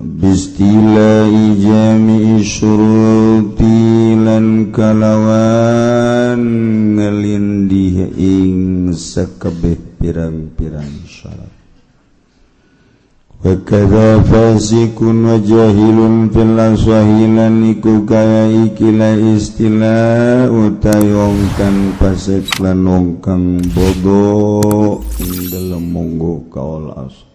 Bistilai jami'i syuruti lan kalawan ngelindih ing sakabeh pirang-pirang syarat. Wa kadza fasikun wa jahilun fil aswahilan iku kaya ikila istilah utawi wong kang fasik lan wong kang bodoh ing dalem monggo kaul as.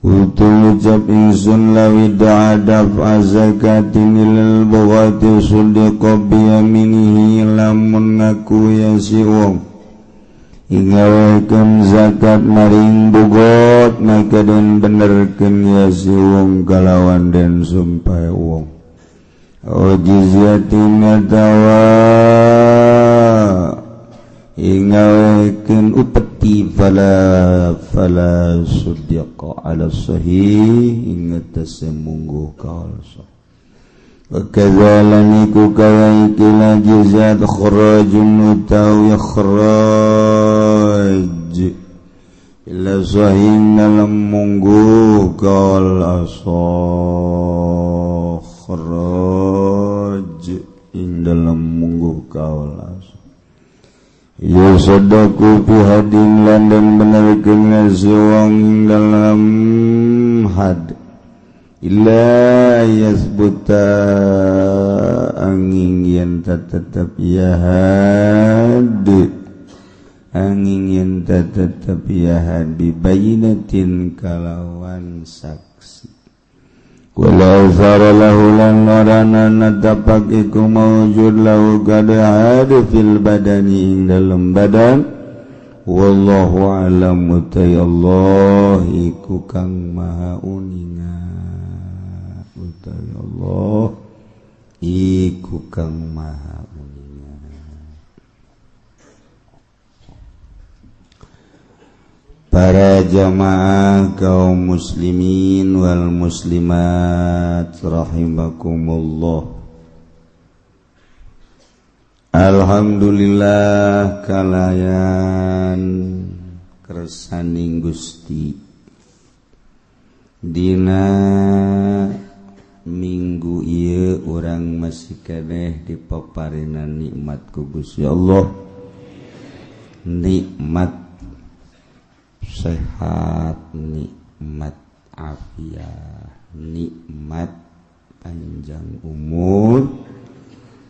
Kutu ucap ingsun lawi da'adaf azakatin ilal bawati sudiqa biyaminihi lamun ngaku ya si wong ingawekeun zakat maring bugot maka den benerkeun ya si wong kalawan den sumpah wong o jizyatin atawa ingawekeun upeti fala fala sudiqa ala sahih ingat semunggu kaul sah. Wa kadzalan iku kaya ikilah jizat kharajun utawi kharaj ila sahih dalam munggu kaul asah kharaj ing dalam munggu kaul asah. Ya sadaku fi hadin lan den benerkeun si wong dalam had illa yasbuta angin yen tetep ya had angin yen tetep ya had bi bayinatin kalawan saksi. Wala zara lahu lan warana natapak iku mawjud lahu kada ada fil badani ing dalem badan. Wallahu alam utai Allah iku kang maha uninga utai Allah iku kang maha uninga. Para jamaah kaum muslimin wal muslimat rahimakumullah. Alhamdulillah kalayan kersaning Gusti dina minggu ieu urang masih keneh dipaparinan nikmat ku Gusti Allah, nikmat sehat, nikmat afiat, nikmat panjang umur,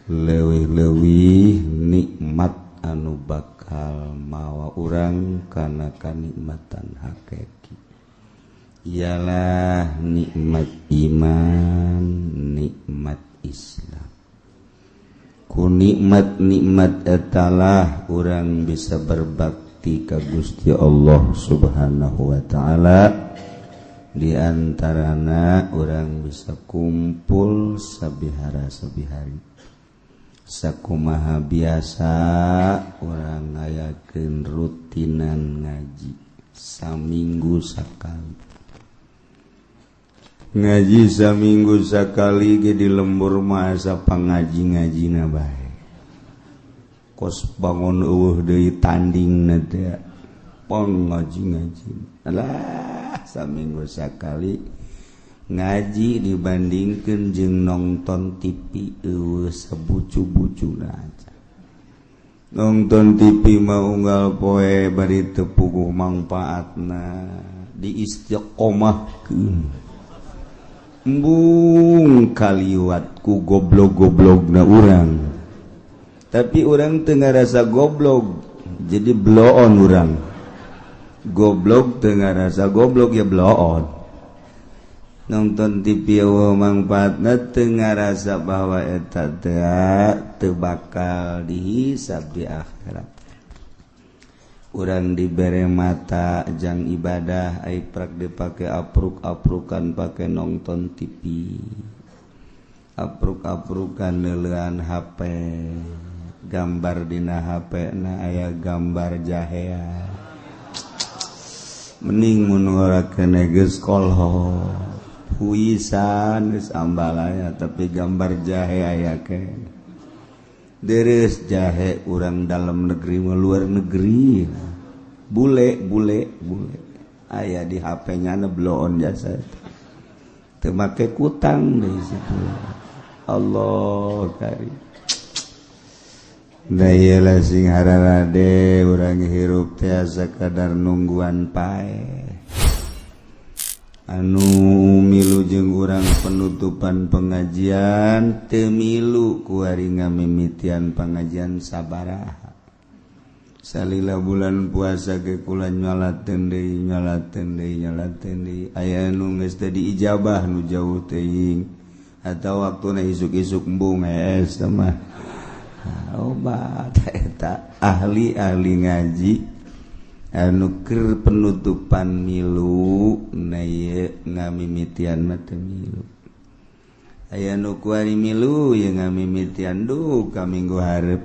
leuwih-leuwih nikmat anu bakal mawa urang kana kanikmatan hakiki ialah nikmat iman, nikmat Islam. Ku nikmat-nikmat etalah urang bisa berbakti ka Gusti Allah Subhanahu wa ta'ala. Di antarana urang bisa kumpul sabihara-sabihari sakumaha biasa urang ngayakeun rutinan ngaji saminggu sakali. Ngaji saminggu sakali ge di lembur mah asa pangaji-ngajina bae. Kos bangun eueuh deui tandingna teh pangaji-ngaji. Alah saminggu sakali ngaji dibandingkeun jeung nonton TV eueuh sabucu-bucuna aja. Nonton TV mah unggal poe bari teu puguh mangpaatna diistiqomahkeun. Embung kaliwat ku goblok-goblokna urang. Tapi urang teu ngarasa goblok, jadi bloon urang. Goblok teu ngarasa goblok ya bloon. Nonton TV eueuh mangpaatna teu ngarasa bahwa eta teu bakal dihisab di akhirat. Urang dibere mata jang ibadah ai prak dipake apruk-aprukan pake nonton TV, apruk-aprukan neuleuan HP, gambar dina HP na aya gambar jahea. Mending mun ora kene geus kolho huisan geus ambalaya tapi gambar jahe aya ke. Deres jahe urang dalam negeri luar negeri bule bule bule aya di HP-nya na bloon jasa. Teu make kutang deui sabulan. Allah karim. Da ieu lah sing hararade urang hirup teh sakadar nungguan paeh. Anu milu jeung urang penutupan pengajian teu milu kuari ngamimitian pengajian sabaraha. Salila bulan puasa ge kula nyalateun deui nyalateun deui nyalateun deui aya nu geus teu diijabah nu jauh teuing atau waktuna isuk-isuk embung geus mah. Obat eta ahli-ahli ngaji anu keur penutupan milu na ieu ngamimitian mah teu milu. Aya nu kuari milu ye ngamimitian duh ka minggu hareup.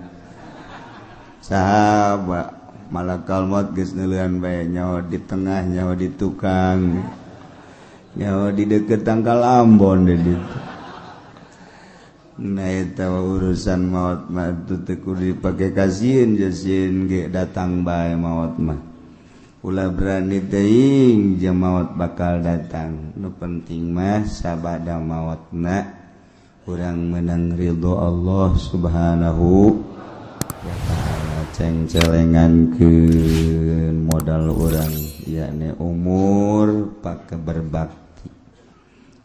Sahabat malakal maut geus neuleuan bae nyawa di tengah nyawa di tukang nyawa di deukeut tangkal Ambon di ditu. Nah eta urusan maut mah teu kudu dipake kasieun jasieun ge datang bae maut mah. Ulah berani teuing jeung maut bakal datang. Nu penting mah sabada mautna urang menang ridho Allah Subhanahu wa ta'ala. Cengcelengankeun modal urang yakni umur pake berbakti.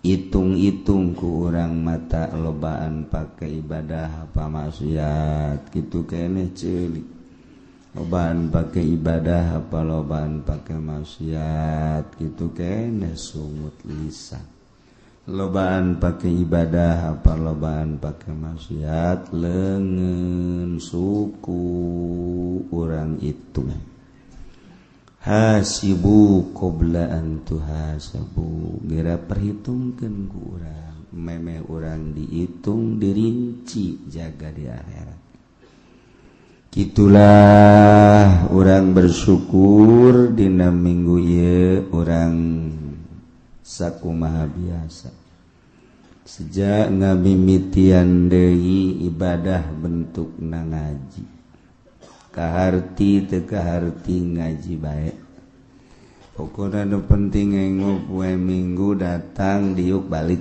Hitung-hitung ku urang mata lobaan pake ibadah apa maksiat kitu keneh ceulik. Lobaan pake ibadah apa lobaan pake maksiat kitu keneh sungut lisan. Lobaan pake ibadah apa lobaan pake maksiat leungeun suku urang itu. Hasibu qabla an tuhasabu, geura perhitungkeun ku urang memeh urang dihitung dirinci jaga di akhirat. Kitulah urang bersyukur dina minggu ieu urang sakumaha biasa. Sejak ngamimitian deui ibadah bentukna ngaji. Kaharti teu kaharti ngaji bae. Pokona nu penting engok poe minggu datang diuk balik.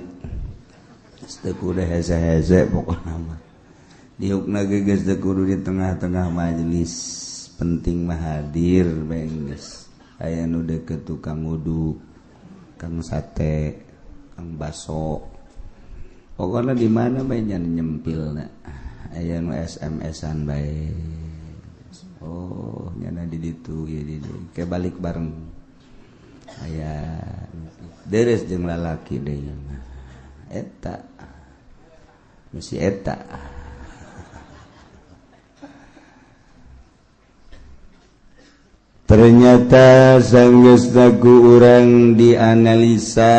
Geus teu kudu hese-hese pokona mah. Diukna ge geus teu kudu di tengah-tengah majelis. Penting mah hadir bae geus. Aya nu deukeut tukang uduk, kang sate, kang baso. Pokona di mana bae nya nyempilna. Aya nu SMS-an bae. Oh, nyana di ditu ieu di dieu. Ke balik bareng. Aya deres jeung lalaki deui mah. Eta. Mesti eta. Ternyata sanggeus ku urang dianalisa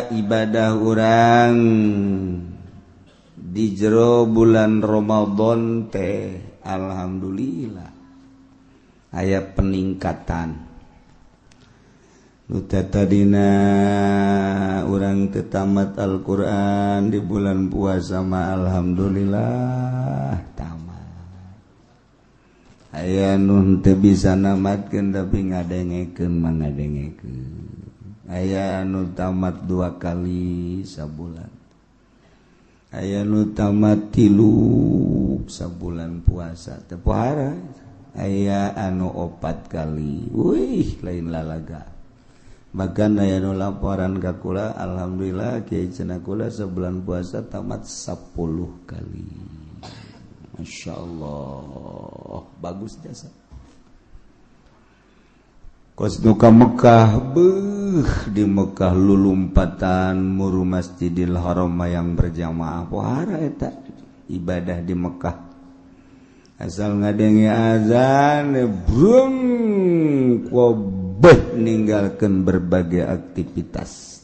ibadah urang di jero bulan Ramadan teh alhamdulillah aya peningkatan. Nu tadina urang teu tamat Al-Qur'an di bulan puasa mah alhamdulillah tamat. Aya nu teu bisa namatkeun tapi ngadengekeun mah ngadengekeun. Aya anu tamat 2 kali sabulan. Aya nu tamat 3 sabulan puasa teu pohara. Aya anu 4 kali. Wih, lain lalaga. Bahkan aya nu laporan ka kula, alhamdulillah kiai cenah kula sebulan puasa tamat 10 kali. Masya Allah, bagus jasa. Kos nu ka Mekah, beuh di Mekah lulumpatan muru Masjidil Haram yang berjamaah pohara eta ibadah di Mekah. Asal ngadenge azan brung kobeh ninggalkeun berbagai aktivitas.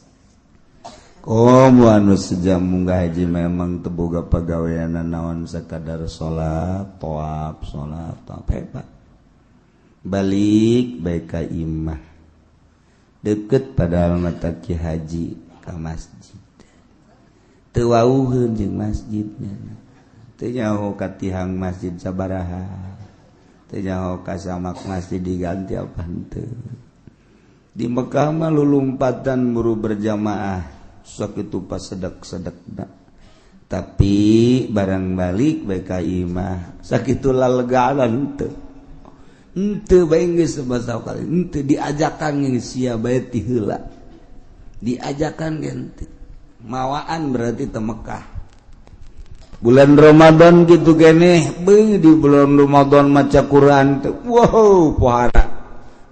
Komo anu sejak munggah haji memang teu boga pagawean naon sakadar salat, tawaf, salat, tawaf hebat. Balik bae ka imah. Deket padahal mata ki haji ka masjid. Teu wauheun jeung masjidnya. Teu nyaho ka tihang masjid sabaraha. Teu nyaho ka samak masjid diganti apa henteu. Di Mekah mah lulumpatan buru berjamaah. Sakitu pasedek-sedekna. Tapi barang balik bae ka imah sakitu laleganan teu. Henteu bae geus sabasa kali henteu diajakan geus sia bae ti heula. Diajakan ge henteu. Mawaan berarti teu Mekah. Bulan Ramadan gitu keneh, beuh di bulan Ramadan maca Quran teh. Wow, pohara.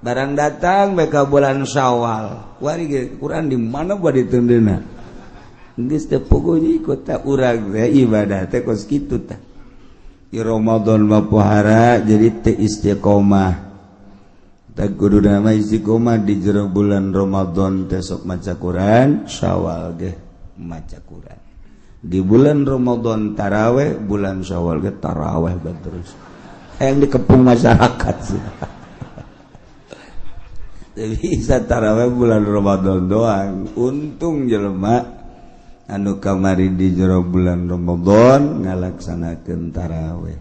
Barang datang bae ka bulan Syawal. Wari ge Quran di mana bade diteundeuna. Geus teu pogo ikut tah urang teh ibadah teh kos kitu tah. Di Ramadan mah pohara jadi teu istiqomah. Tah kudu mah istiqomah di jero bulan Ramadan teh sok maca Quran, Syawal ge maca Quran. Di bulan Ramadan taraweh, bulan Syawal ge taraweh terus. Yang dikepung masyarakat sih. Bisa taraweh bulan Ramadan doang. Untung jelema anu kamari di jero bulan Ramadan ngalaksanakeun taraweh.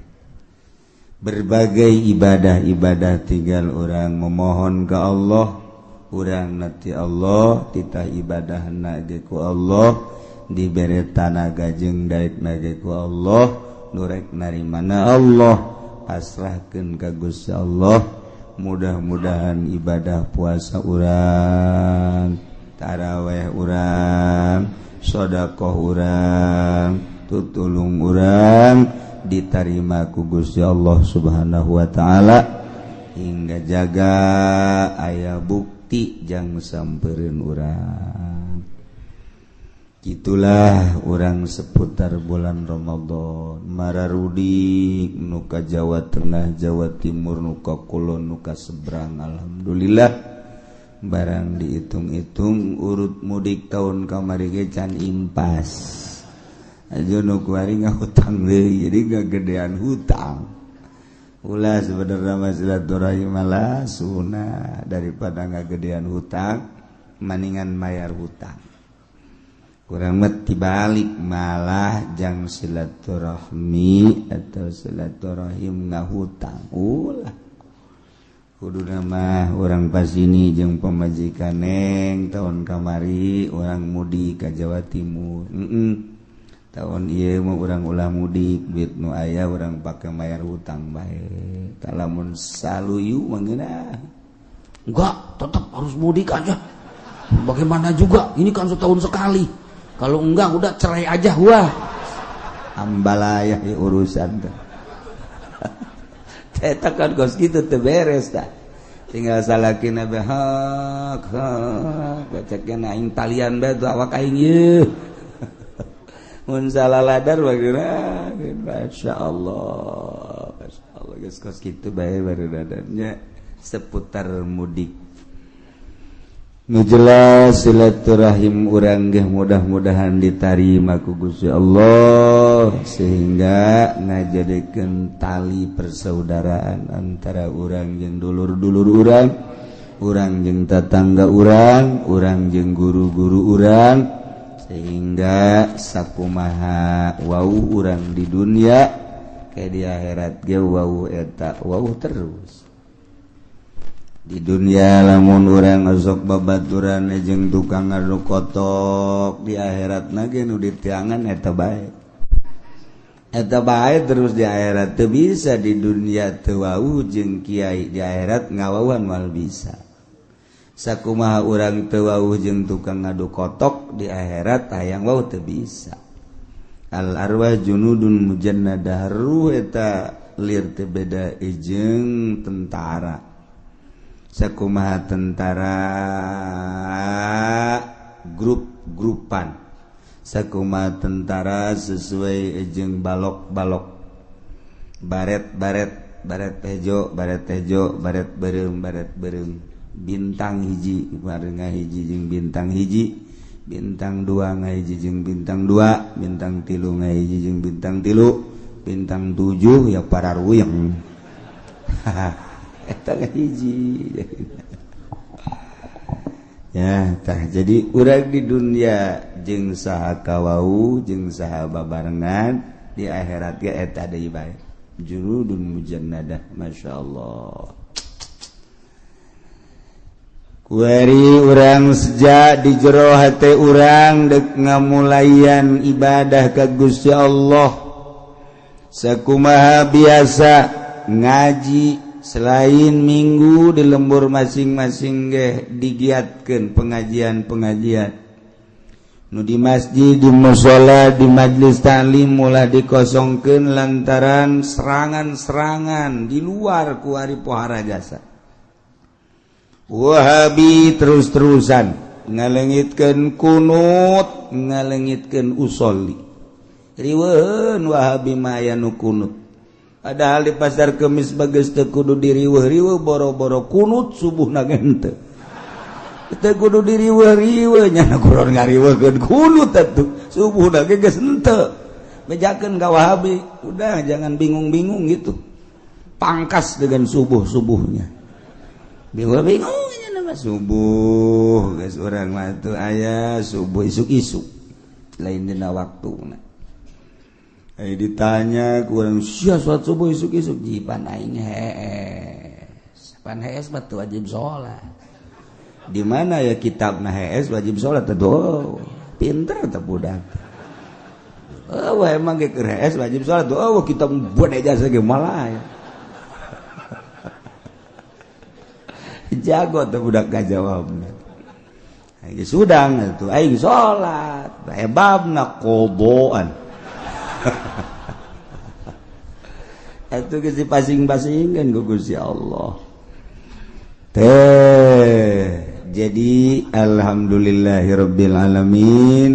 Berbagai ibadah-ibadah tinggal orang memohon ke Allah, urang nanti Allah, titah ibadahna ge ku Allah. Dibere tanaga jeung daek nage ku Allah, nu rek narimana Allah, pasrahkeun ka Gusti Allah. Mudah-mudahan ibadah puasa urang, taraweh urang, sedekah urang, tutulung urang ditarima ku Gusti Allah Subhanahu wa taala hingga jaga aya bukti jang sampereun urang. Itulah orang seputar bulan Ramadan. Mararudik nuka Jawa Tengah, Jawa Timur, nuka Kulon, nuka seberang. Alhamdulillah barang dihitung-hitung urut mudik tahun kamari ge can impas. Aja nu kuari ngahutang deui, jadi ngagedean hutang. Ulah sebenarnya mah silaturahim malah sunah daripada ngagedean hutang, maningan mayar hutang. Kurang mati balik malah jang silaturahmi atau silaturahim ngahutang. Ulah kudu mah orang pas ini jeung pamajikan neng tahun kamari orang mudik ka Jawa Timur. Tahun ieu mah urang ulah mudik duit nu aya urang pake mayar hutang bae. Tah lamun saluyu mah ngeunah. Enggak, tetap harus mudik aja. Bagaimana juga, ini kan setahun sekali. Kalau enggak udah cerai aja wah. Ambalaya ya urusan teh. Eta kan kos kitu teu beres tah. Tinggal salakina be hak hak bacakna aing talian bae tuh awak aing ieu. Mun salah ladar bagaimana? Masyaallah. Masyaallah geus kos kitu bae barudadannya seputar mudik. Nu jelas silaturahim urang ge mudah-mudahan ditarima ku Gusti Allah sehingga ngajadikeun tali persaudaraan antara urang jeung dulur-dulur urang, urang jeung tatangga urang, urang jeung guru-guru urang, sehingga sakumaha wau urang di dunia kayak di akhirat ge wau eta wau terus. Di dunia lamun urang osok babaturan jeung tukang ngadu kotok, di akhirat na ge nu ditiangan eta bae. Eta bae terus di akhirat teu bisa, di dunia teu wau jeung kiai, di akhirat ngawauan moal bisa. Sakumaha urang teu wau jeung tukang ngadu kotok, di akhirat hayang wau teu bisa. Al arwah junudun mujannadah, ruh eta lir teu beda jeung tentara. Sakumaha tentara grup-grupan, sakumaha tentara sesuai jeung balok-balok, baret-baret, baret hejo, baret hejo, baret beureum, baret beureum, bintang hiji bareng hiji jeung bintang hiji, bintang dua ngahiji jeung bintang dua, bintang tilu ngahiji jeung bintang tilu, bintang tujuh ya pararuyeng. Eta hiji. Ya tah jadi urang di dunia jeung saha kawau jeung saha babarengan, di akhirat ge eta deui bae. Jurudun mujannadah, masyaallah. Kuari urang sejak di jero hate urang dek ngamulayan ibadah ka Gusti Allah. Sakumaha biasa ngaji selain minggu di lembur masing-masing ge digiatkeun pengajian-pengajian. Nu di masjid, di mushola, di majlis taklim mulai dikosongkeun lantaran serangan-serangan di luar kuari pohara jasa. Wahabi terus-terusan ngalengitkeun kunut, ngalengitkeun usolli. Riweuheun Wahabi mah aya nu kunut. Padahal di pasar Kemis bageus teu kudu diriweuh-riweuh boro-boro kunut subuhna ge henteu. Teu kudu diriweuh-riweuh nya kurang ngariweuhkeun kunut atuh subuhna ge geus henteu. Bejakeun ka Wahabi, udah jangan bingung-bingung gitu. Pangkas dengan subuh-subuhnya. Bingung-bingung nya nama subuh geus urang mah teu aya subuh isuk-isuk. Lain dina waktuna. Ai ditanya kurang sia salat subuh isuk-isuk jipan aing hees. Pan hees mah teu wajib salat. Di mana ya kitabna hees wajib salat tuh. Pinter teh budak. Oh emang ge keur hees wajib salat tuh. Oh kitab buat jasa ge malah ya. Jago tuh budak gak jawabna. Aing sudang atuh aing salat. Babna qodoan. Itu geus dipasing-pasingkeun ku Gusti Allah. Teh, jadi alhamdulillahirabbil alamin.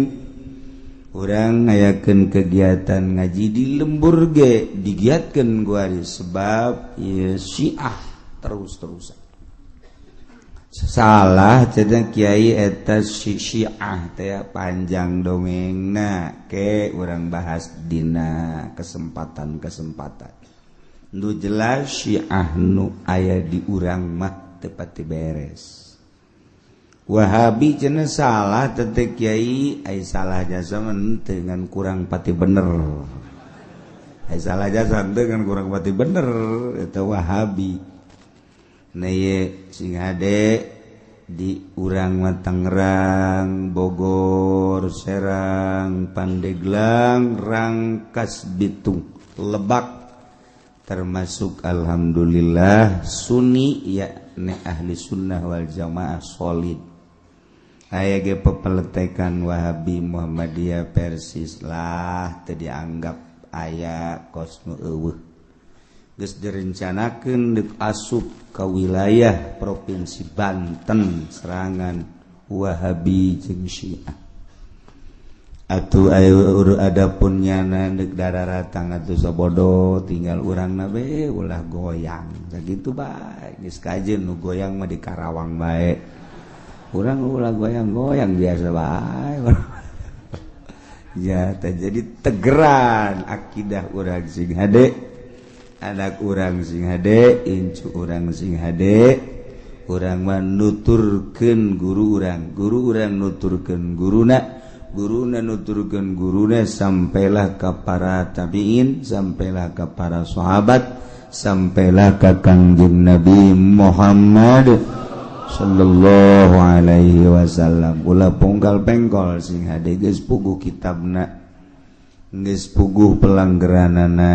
Urang ngayakeun kegiatan ngaji di lembur ge digiatkeun kuari sebab ieu Syiah terus-terusan. Salah cenah kiai eta Syiah teh panjang dongengna ke urang bahas dina kesempatan-kesempatan. Nu jelas Syiah nu aya di urang mah teu pati beres. Wahabi cenah salah teh kiai ai salah jasa mah dengan kurang pati bener. Ai salah jasa dengan kurang pati bener eta Wahabi. Neye sing hade di urang mah Tangerang, Bogor, Serang, Pandeglang, Rangkas Bitung, Lebak termasuk alhamdulillah Sunni yakni ahli sunnah wal jamaah solid. Aya ge pepeletekan Wahabi Muhammadiyah Persis lah teu dianggap aya kos nu eueuh. Geus direncanakeun deuk asup ka wilayah Provinsi Banten serangan Wahabi jeung Syiah. Atuh ayo adapun nyana deuk dararatang atuh sabodo tinggal urangna be ulah goyang. Sakitu bae geus kajeun nu goyang mah di Karawang bae. Urang ulah goyang-goyang biasa bae. Ya teh jadi tegeran akidah urang sing hade. Anak urang sing hade, incu urang sing hade, urang mah nuturkeun guru urang, guru urang nuturkeun guruna, guruna nuturkeun guruna sampailah ka para tabiin, sampailah ka para sahabat, sampailah ka Kangjeng Nabi Muhammad sallallahu alaihi wasallam. Ulah pongkal pengkol sing hade geus puguh kitabna. Geus puguh pelanggeranana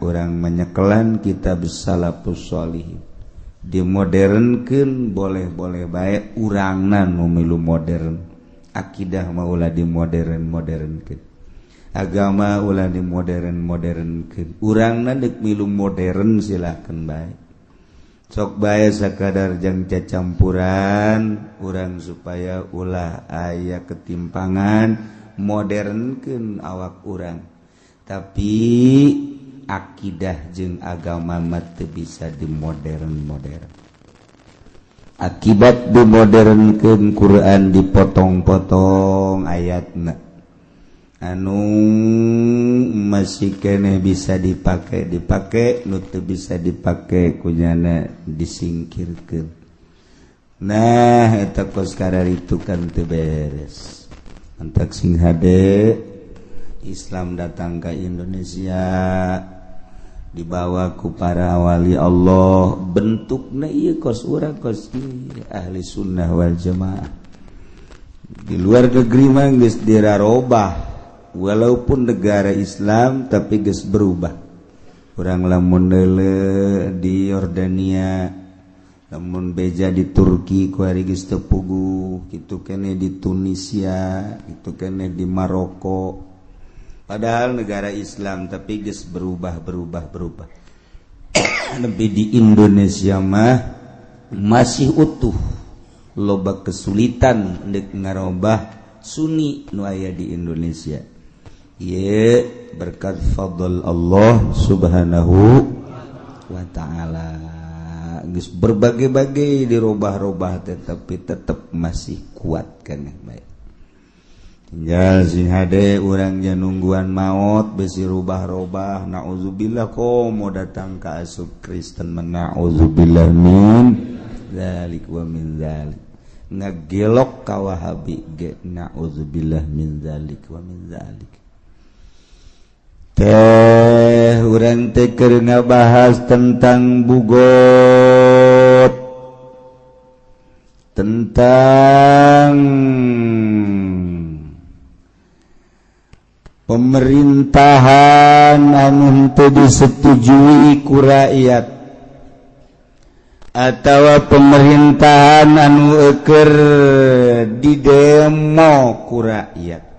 urang menyekelan kitab Salafus Sholihin. Dimodernkeun boleh-boleh bae urangna nu milu modern. Akidah mah ulah dimodern-modernkeun. Agama ulah dimodern-modernkeun. Urangna deuk milu modern silakeun bae. Sok bae sakadar jang cacampuran urang supaya ulah aya ketimpangan. Modernkeun awak urang tapi akidah jeung agama mah teu bisa dimodern-modern. Akibat dimodernkeun Quran dipotong-potong ayatna anu masih keneh bisa dipake dipake, nu teu bisa dipake kunyana disingkirkeun. Nah eta kos kararitu kan teu beres. Antak sing hade Islam datang ke Indonesia Dibawa ku para wali Allah bentukna ieu kos urang kos ieu ahli sunnah wal jamaah. Di luar negeri mah geus dirarobah, walaupun negara Islam tapi geus berubah. Urang lamun deuleu di Yordania, lamun beja di Turki ku ari geus teu puguh, kitu keneh di Tunisia, kitu keneh di Maroko. Padahal negara Islam tapi geus berubah. Lebih di Indonesia mah masih utuh, loba kesulitan deuk ngarobah Sunni nu aya di Indonesia. Ye berkat fadl Allah Subhanahu wa ta'ala geus berbagai-bagai dirobah-robah tetapi tetap masih kuat keneh bae. Tinggal sing hade urang nya nungguan maot besi rubah-robah naudzubillah komo datang ka asup Kristen naudzubillah min dzalik wa min dzalik ngagelok ka Wahabi ge naudzubillah min dzalik wa min dzalik. Teh urang teh keur ngabahas tentang bugot, tentang pemerintahan anu henteu disetujui ku rakyat atawa pemerintahan anu eukeur didemo ku rakyat.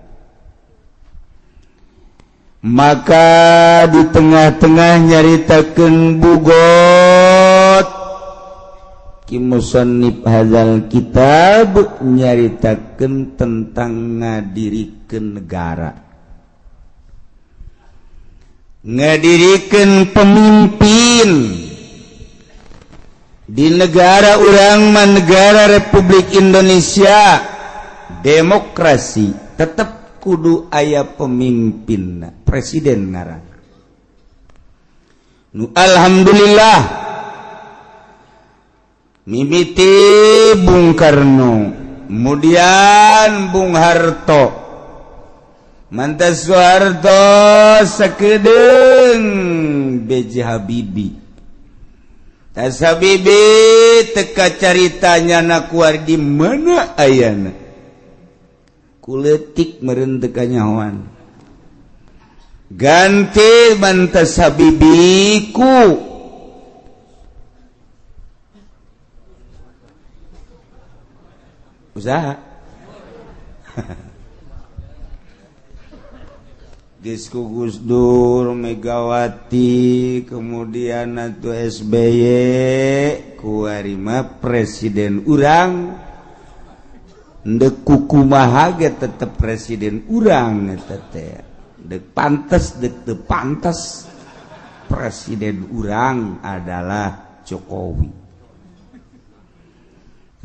Maka di tengah-tengah nyaritakeun bugot, ki musannif hadzal kitab nyaritakeun tentang ngadirikeun negara, ngadirikeun pemimpin di negara urang mah negara Republik Indonesia demokrasi tetep kudu aya pemimpin presiden ngaran. Nu alhamdulillah mimiti Bung Karno, kemudian Bung Harto, mantas Soeharto sakedeung B.J. Habibie. Tas Habibie teka caritanya na kuar di mana ayana. Kuletik meureun teu kanyahoan. Ganti mantas Habibie ku usaha. Disku Gus Dur, Megawati, kemudian atuh SBY, kuarima presiden urang, ndek kukumaha ge tetep presiden urang eta teh. Dek pantes, dek teu pantes, presiden urang adalah Jokowi.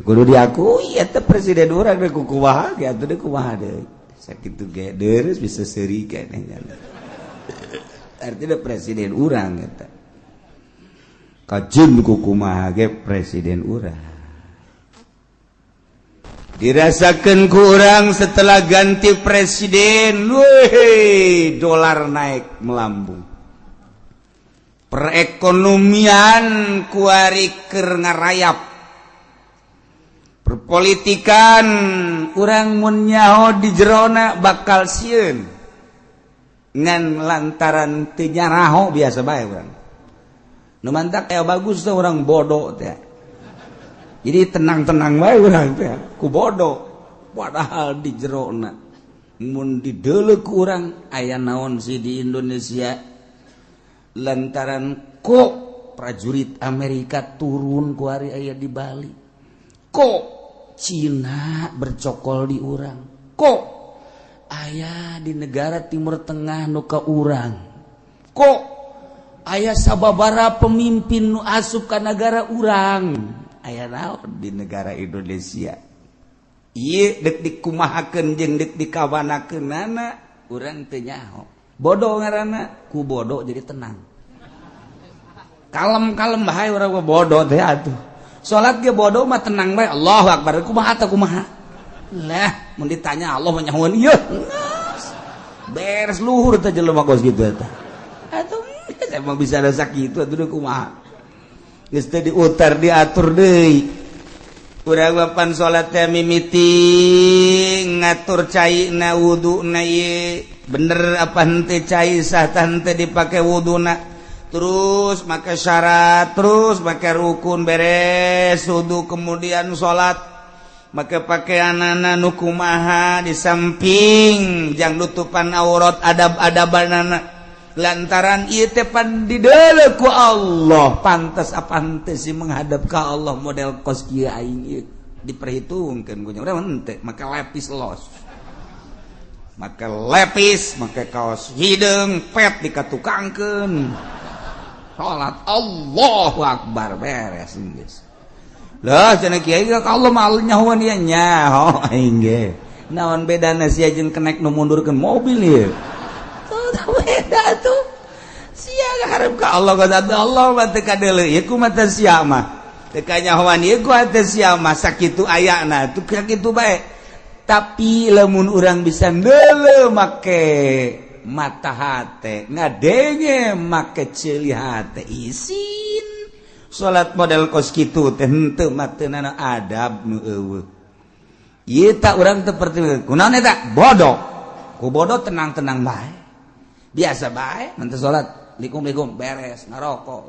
Kudu diakui eta presiden urang dek kukumaha ge atuh dek kumaha deui. Sakitu ge deres bisa seuri keneh nya. Artinya presiden urang eta. Kajeun kukumaha ge presiden urang. Dirasakeun ku urang setelah ganti presiden, weh, dolar naik melambung. Perekonomian kuari keur ngarayap. Perpolitikan urang mun nyaho di jerona bakal sieun. Ngan lantaran teu nyaraho biasa bae urang. Nu mantak aya bagus teh urang bodoh teh. Jadi tenang-tenang bae urang teh ku bodoh. Padahal di jerona mun dideuleu ku urang aya naon sih di Indonesia lantaran kok prajurit Amerika turun ku ari aya di Bali. Kok Cina bercokol di urang, kok aya di negara Timur Tengah nu ka urang, kok aya sababara pemimpin nu asup ka negara urang, aya naon di negara Indonesia. Ieu deuk dikumahakeun jeung deuk dikawanakeunana urang teu nyaho. Bodoh ngaranna, ku bodoh jadi tenang. Kalem-kalem bae urang mah bodoh teh atuh. Salat ge bodoh mah tenang bae, Allahu akbar, kumaha teh kumaha. Lah, mun ditanya Allah mah nyahoan ieu. Beres luhur teh jelema kos kitu eta. Atuh Emang bisa ada sakitu atuh kumaha. Geus teu diutar diatur deui. Urang papan salat teh mimiti ngatur caina wuduna ieu. Bener apa henteu cai sah tah henteu dipake wuduna. Terus make syarat, terus make rukun beres wudu kemudian salat. Make pakaianana nu kumaha di samping jang nutupan aurat adab-adabanana. Lantaran ieu teh pan dideuleu ku Allah, pantas apa henteu sih menghadap ka Allah model kos kieu aing ieu diperhitungkeun ku nya urang henteu make lepis los. Make lepis, make kaos hideung pet dikatukangkeun. Salat Allahu Akbar beres geus. Lah cenah kiai ka Allah mah nyahoan ieu nyaho aing ge. Naon bedana sia jeung kenek nu mundurkeun mobil ieu? Beda tuh. Sia harap ka Allah ka Allah mah teu kadeuleu ieu kumaha sia mah. Teu kanyahoan ieu ku hate sia mah sakitu ayana tuh sakitu bae. Tapi lamun urang bisa ndeuleu make mata hate, ngadenge make ceuli hate isin. Salat model kos kitu teh henteu mah teu nana adab nu eueuh. Ieu tak urang teu perti kunaon eta? Bodoh. Ku bodoh tenang-tenang bae. Biasa bae mun teu salat likum-likum beres ngarokok.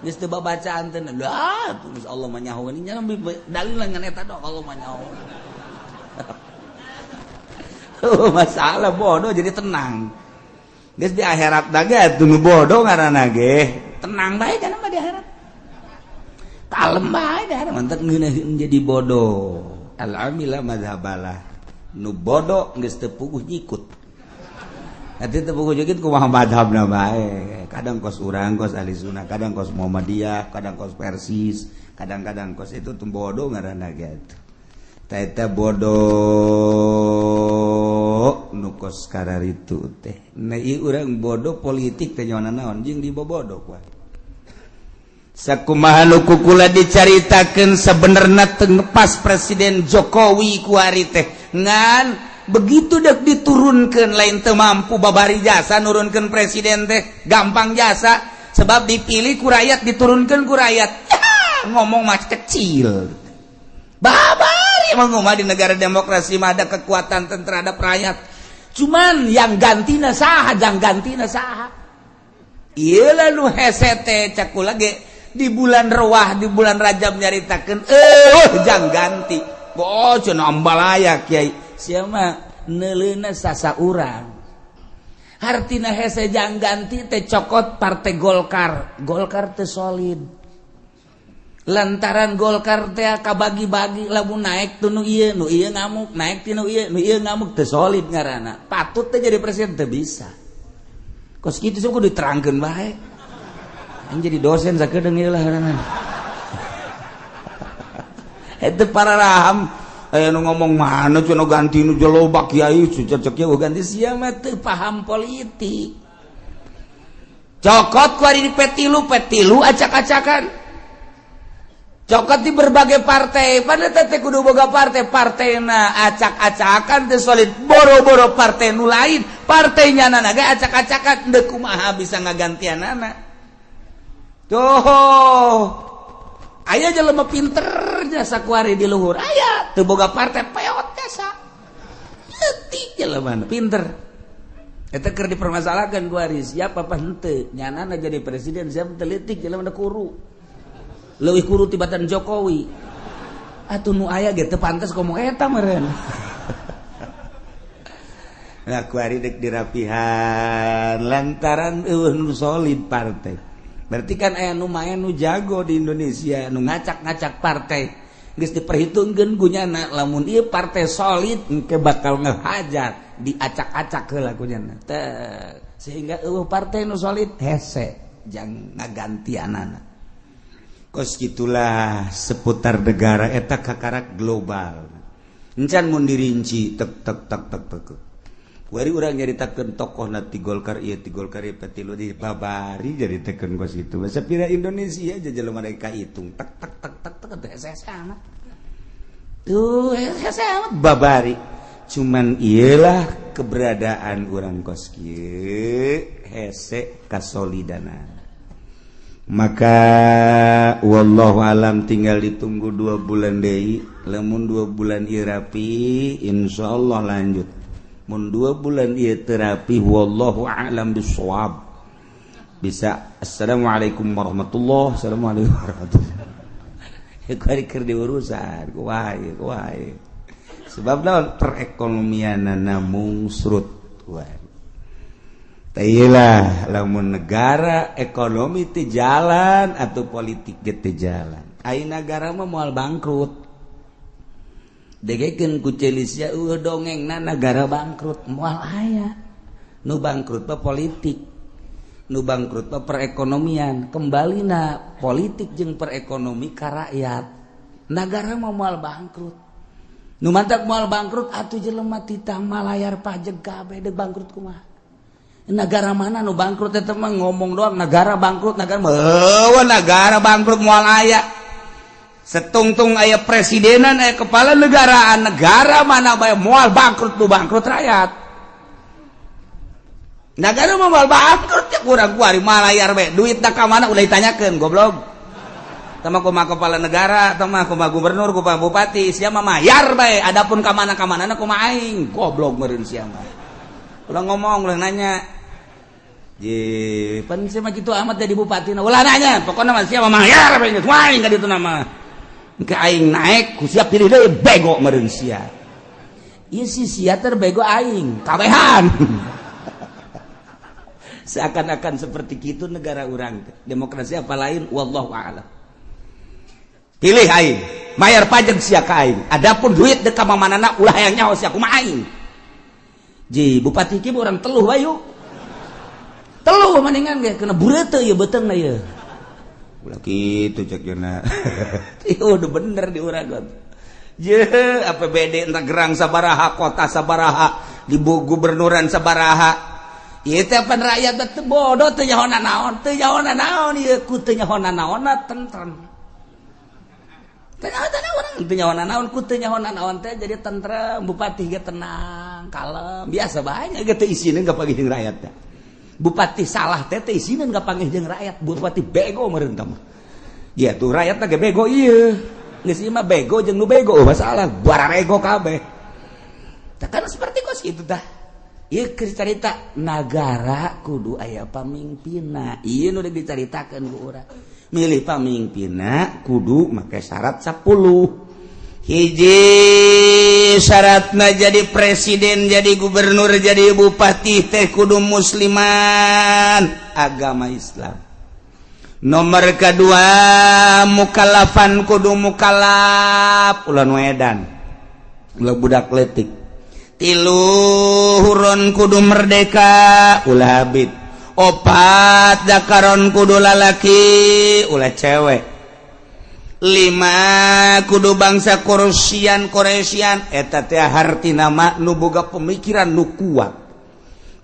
Geus teu babacaan teh lah geus Allah mah nyahoeun nya dalil ngan eta dong Allah mah nyahoeun. Masalah bodoh jadi tenang. Geus di akhirat da ge atuh nu bodoh ngaranna ge. Tenang bae kana mah di akhirat. Kalem bae di akhirat mantak ngeunaheun jadi bodoh. Al amila madhabalah. Nu bodoh geus teu puguh nyikut. Nanti teu puguh nyikut kumaha madhabna bae. Kadang kos urang kos ahli sunnah, kadang kos Muhammadiyah, kadang kos Persis, kadang-kadang kos itu tuh bodoh ngaranna ge atuh. Eta bodoh nu kos kararitu teh. Nah ieu urang bodoh politik teh nyaona naon jeung dibobodoh kuah. Sakumaha nu kukula dicaritakeun sabenerna teu ngepas Presiden Jokowi kuari teh. Ngan begitu dek diturunkeun lain teu mampu babari jasa nurunkeun presiden teh gampang jasa sebab dipilih ku rakyat diturunkeun ku rakyat. Ngomong mah kecil. Babari emang mah di negara demokrasi mah ada kekuatan terhadap rakyat. Cuman yang gantina saha, jang gantina saha. Ieu lah nu hese teh cak kula ge di bulan Rewah, di bulan Rajab nyaritakeun jang ganti. Oh cenah ambalaya kiai. Sia mah neuleuna sasa urang. Hartina hese jang ganti teh cokot partai Golkar. Golkar teh solid. Lantaran Golkar teh kabagi-bagi lamun naik teu nu ieu ngamuk, naik ti nu ieu ngamuk teu solid ngaranna. Patut teh jadi presiden teu bisa. Kos kitu sok kudu diterangkeun bae. Aing jadi dosen sakedeung ieu lah ngaranna. Eta para raham aya nu ngomong mana cenah ganti nu loba kiai cecek kieu ganti sia mah teu paham politik. Cokot ku ari di P3, P3 acak-acakan. Cokot di berbagai partai, padahal teh kudu boga partai, partaina acak-acakan teh solid, boro-boro partai nu lain, partainya nana ge acak-acakan, deuk kumaha bisa ngagantianana. Tuh, aya jelema pinter jasa kuari di luhur, aya teu boga partai peot jasa. Leutik jelema pinter. Eta keur dipermasalahkan kuari siapa apa henteu, nyanana jadi presiden siapa teu leutik jelema kuru. Leuwih kuru tibatan Jokowi. Atuh nu aya ge teu pantes ngomong eta meureun. Nah kuari dek dirapihan lantaran eueuh nu solid partai. Berarti kan aya nu maen nu jago di Indonesia nu ngacak-ngacak partai. Geus diperhitungkeun ku nyana lamun ieu partai solid engke bakal ngehajar diacak-acak heula ku nyana. Teh sehingga eueuh partai nu solid hese jang ngagantianana. Kos gitulah seputar negara eta kakarak global. Encan mun dirinci tek tek tek tek tek. Wari urang nyaritakeun tokohna ti Golkar ieu ti Golkar ieu petilu di babari nyaritakeun kos kitu. Basa pira Indonesia aja jelema mereka hitung tek tek tek tek tek teh hese amat. Tuh hese amat babari. Cuman iyalah Keberadaan urang kos kieu hese kasolidana. Maka wallahu alam tinggal ditunggu 2 bulan deui. Lamun 2 bulan ieu rapi insyaallah lanjut. Mun 2 bulan ieu teu rapi wallahu a'lam bissawab. Bisa assalamualaikum warahmatullahi, assalamualaikum warahmatullahi. Kuari keur diurusan kumaha kumaha. Sebab naon perekonomianana mungsrut wae. Tailah lamun negara ekonomi teu jalan atau politik ge teu jalan. Ai nagara mah moal bangkrut. Degekeun ku Celisia eueuh dongengna nagara bangkrut moal aya. Nu bangkrut mah politik. Nu bangkrut mah perekonomian. Kembalina politik jeung perekonomi ka rakyat. Nagara mah moal bangkrut. Nu mantak moal bangkrut atuh jelema titah malayar pajak kabeh deuk bangkrut kumaha. Negara mana nu bangkrut eta mah ngomong doang negara bangkrut, negara mah negara bangkrut moal aya. Setungtung aya presidenan aya kepala negaraan, negara mana bae moal bangkrut, nu bangkrut rakyat. Negara mah moal bangkrut ya kurang kuari malayar bae duitna ka mana ulah ditanyakeun goblok. Tah mah kumaha kepala negara, tah mah kumaha gubernur, kumaha bupati, sia mah mayar bae adapun ka mana-kamanana kumaha aing goblok meureun sia mah. Ulah ngomong, ulah nanya. Je, pan sia mah kitu amat jadi bupati. Ulah nanya, pokona mah sia mah mayar bae geus aing ka ditu nama. Engke aing naek ku siap pilih deui bego meureun sia. Ieu si sia terbego aing, kabehan. Seakan-akan seperti kitu negara urang. Demokrasi apa lain wallahu a'lam. Pilih aing, mayar pajak sia ka aing. Adapun duit deuk ka mamanana ulah hayang nyaho sia kumaha aing. Ji, bupati ki urang teluh bayu. Teluh maningan ge kena bureuteuh ieu beuteungna ieu. Ulah kitu cek jeuna. Ieu udah bener di urang. Je, APBD entah gerang sabaraha, kota sabaraha, di gubernuran sabaraha. Ieu teh pan rakyat teh bodoh teu nyaho naon, teu nyaho naon ieu ku teu nyaho naonna tentrem. Teu nyaho naon, teu nyaho naon ku teu nyaho naon teh jadi tentrem, bupati ge tenang, kalem, biasa bae nya ge teu isineun ka panggih jeung rakyat teh. Bupati salah teh teu isineun ka panggih jeung rakyat, bupati bego meureun tah mah. Ya tuh rakyat teh ge bego ieu. Geus ieu mah bego jeung nu bego masalah bararego kabeh. Tah kan seperti kos kitu tah. Ieu keur carita nagara kudu aya pamimpinna. Ieu nu dicaritakeun ku urang. Milih pamimpinna kudu make syarat 10. Hiji syaratna jadi presiden, jadi gubernur, jadi bupati teh kudu musliman, agama Islam. Nomor kedua mukallafan kudu mukallaf, ulah nu edan, ulah budak leutik. Tilu huron kudu merdeka, ulah habib. Opat dakaron kudu lalaki, ulah cewek. 5 kudu bangsa Quraisyan Quraisyan eta teh hartina mah nu boga pemikiran nu kuat.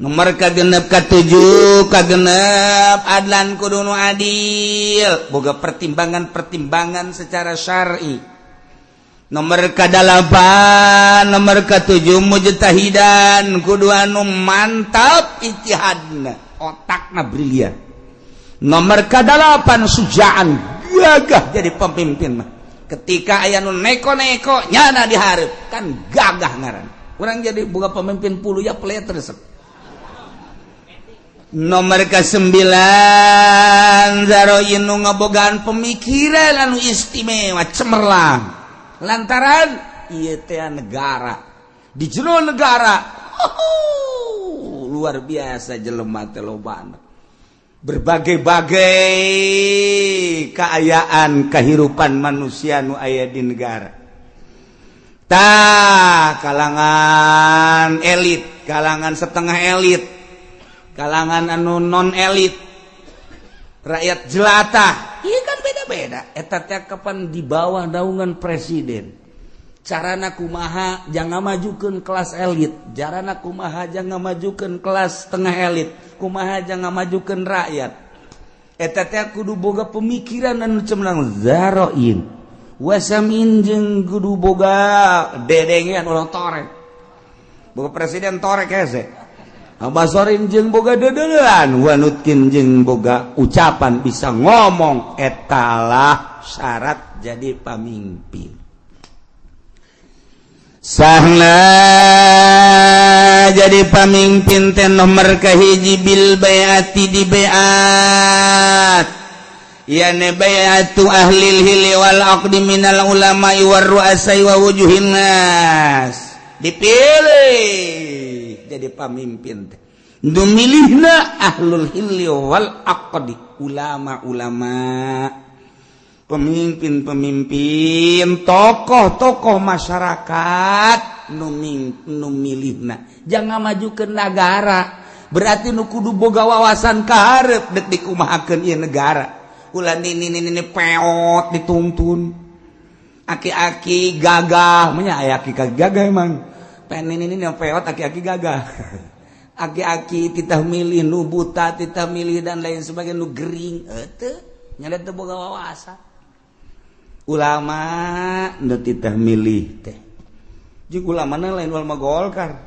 Nomor kagenep katujuh kagenep adlan kudu nu adil, boga pertimbangan-pertimbangan secara syar'i. Nomor kadalapan, nomor katujuh mujtahidan kudu anu mantap ijtihadna, otakna brilian. Nomor kadalapan sujaan, gagah jadi pemimpin mah. Ketika aya nu neko-neko nyana dihareup kan gagah ngaran. Urang jadi boga pemimpin puluh ya pelet resep. Nomor ke-9 zaroin nu ngabogaan pemikiran anu istimewa cemerlang. Lantaran ieu teh negara. Di jero negara luar biasa jelema teh lobana. Berbagai-bagai keayaan kehidupan manusia nu aya di negara. Tah kalangan elit, kalangan setengah elit, kalangan anu non elit, rakyat jelata, iya kan beda-beda. Eta teh kapan di bawah naungan presiden. Carana kumaha jangan majukeun kelas elit, carana kumaha jangan majukeun kelas setengah elit, kumaha jangan majukeun rakyat. Eta teh kudu boga pemikiran anu cemerlang zaroin. Wasamin jeung kudu boga dedengean ulah torek. Boga presiden torek hese. Basorin jeung boga deudeulan, wanutkin jeung boga ucapan bisa ngomong, etalah syarat jadi pamimpin. Sahna jadi pamimpin teh nomor kahiji bil baiati, di baiat, yani baiatu ahlil hilli wal aqdi minal ulama'i war ru'asai wa wujuhin nas. Dipilih jadi pamimpin teh nu milihna ahlul hilli wal aqdi, ulama-ulama, pemimpin-pemimpin, tokoh-tokoh masyarakat nu milihna. Jangan maju ke negara berarti nu kudu boga wawasan kaharep dek dikumahakeun ieu negara. Ulah nini nini peot dituntun, aki-aki gagah nya, aya aki gagah emang pengen ini ini peot, aki-aki gagah, aki-aki titah milih nu buta, titah milih dan lain sebagainya, nu gering teu nya, teu boga wawasan. Ulama nu titah milih teh jeung ulama lain ulama Golkar,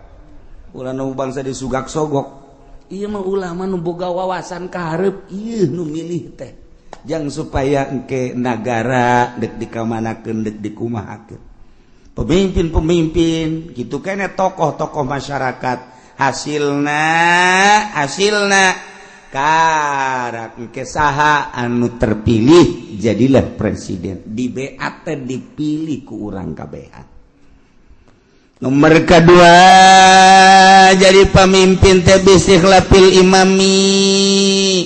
ulah nu bangsa disugak sogok. Ieu mah ulama nu boga wawasan kaharep, ieu nu milih teh jang supaya engke nagara dek dikamanakeun, dek dikumahakeun. Pemimpin-pemimpin gitu kene, tokoh-tokoh masyarakat, hasilna hasilna karak engke saha anu terpilih jadilah presiden, di BAT dipilih ku urang kabehan. Nomor kedua jadi pemimpin teh bistikhlafil imami,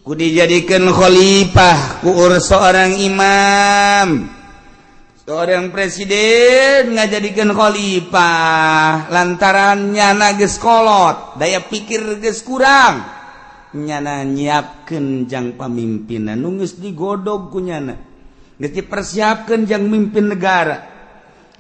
ku dijadikan khalifah ku seorang imam. Seorang presiden ngajadikan khalifah lantaran nyana geus kolot, daya pikir geus kurang, nyana nyiapkeun jang pamimpinan nu geus digodog ku nyana, geus dipersiapkeun jang mimpin negara,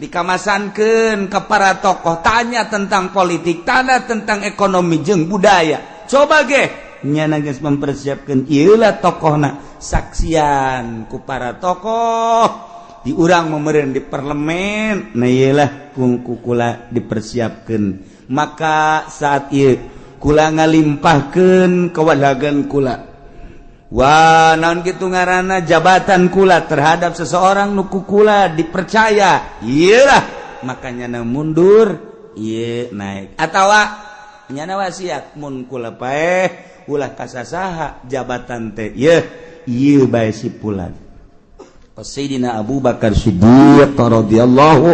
dikamasankeun ke para tokoh, tanya tentang politik, tanya tentang ekonomi jeung budaya. Coba ge nyana geus mempersiapkeun, ieu lah tokohna, saksian ku para tokoh di urang memeren di parlemen. Nah, iyalah kula dipersiapkan. Maka saat ieu kula ngalimpahkeun kewalagan kula. Wah, naon kitu ngaranna, jabatan kula terhadap seseorang nu kula dipercaya, iyalah makanya na mundur, ieu naik, atawa nyana wasiat mun kula paeh ulah kasasaha jabatan teh, ieu ieu bae si pulan. Sayyidina Abu Bakar Siddiq radhiyallahu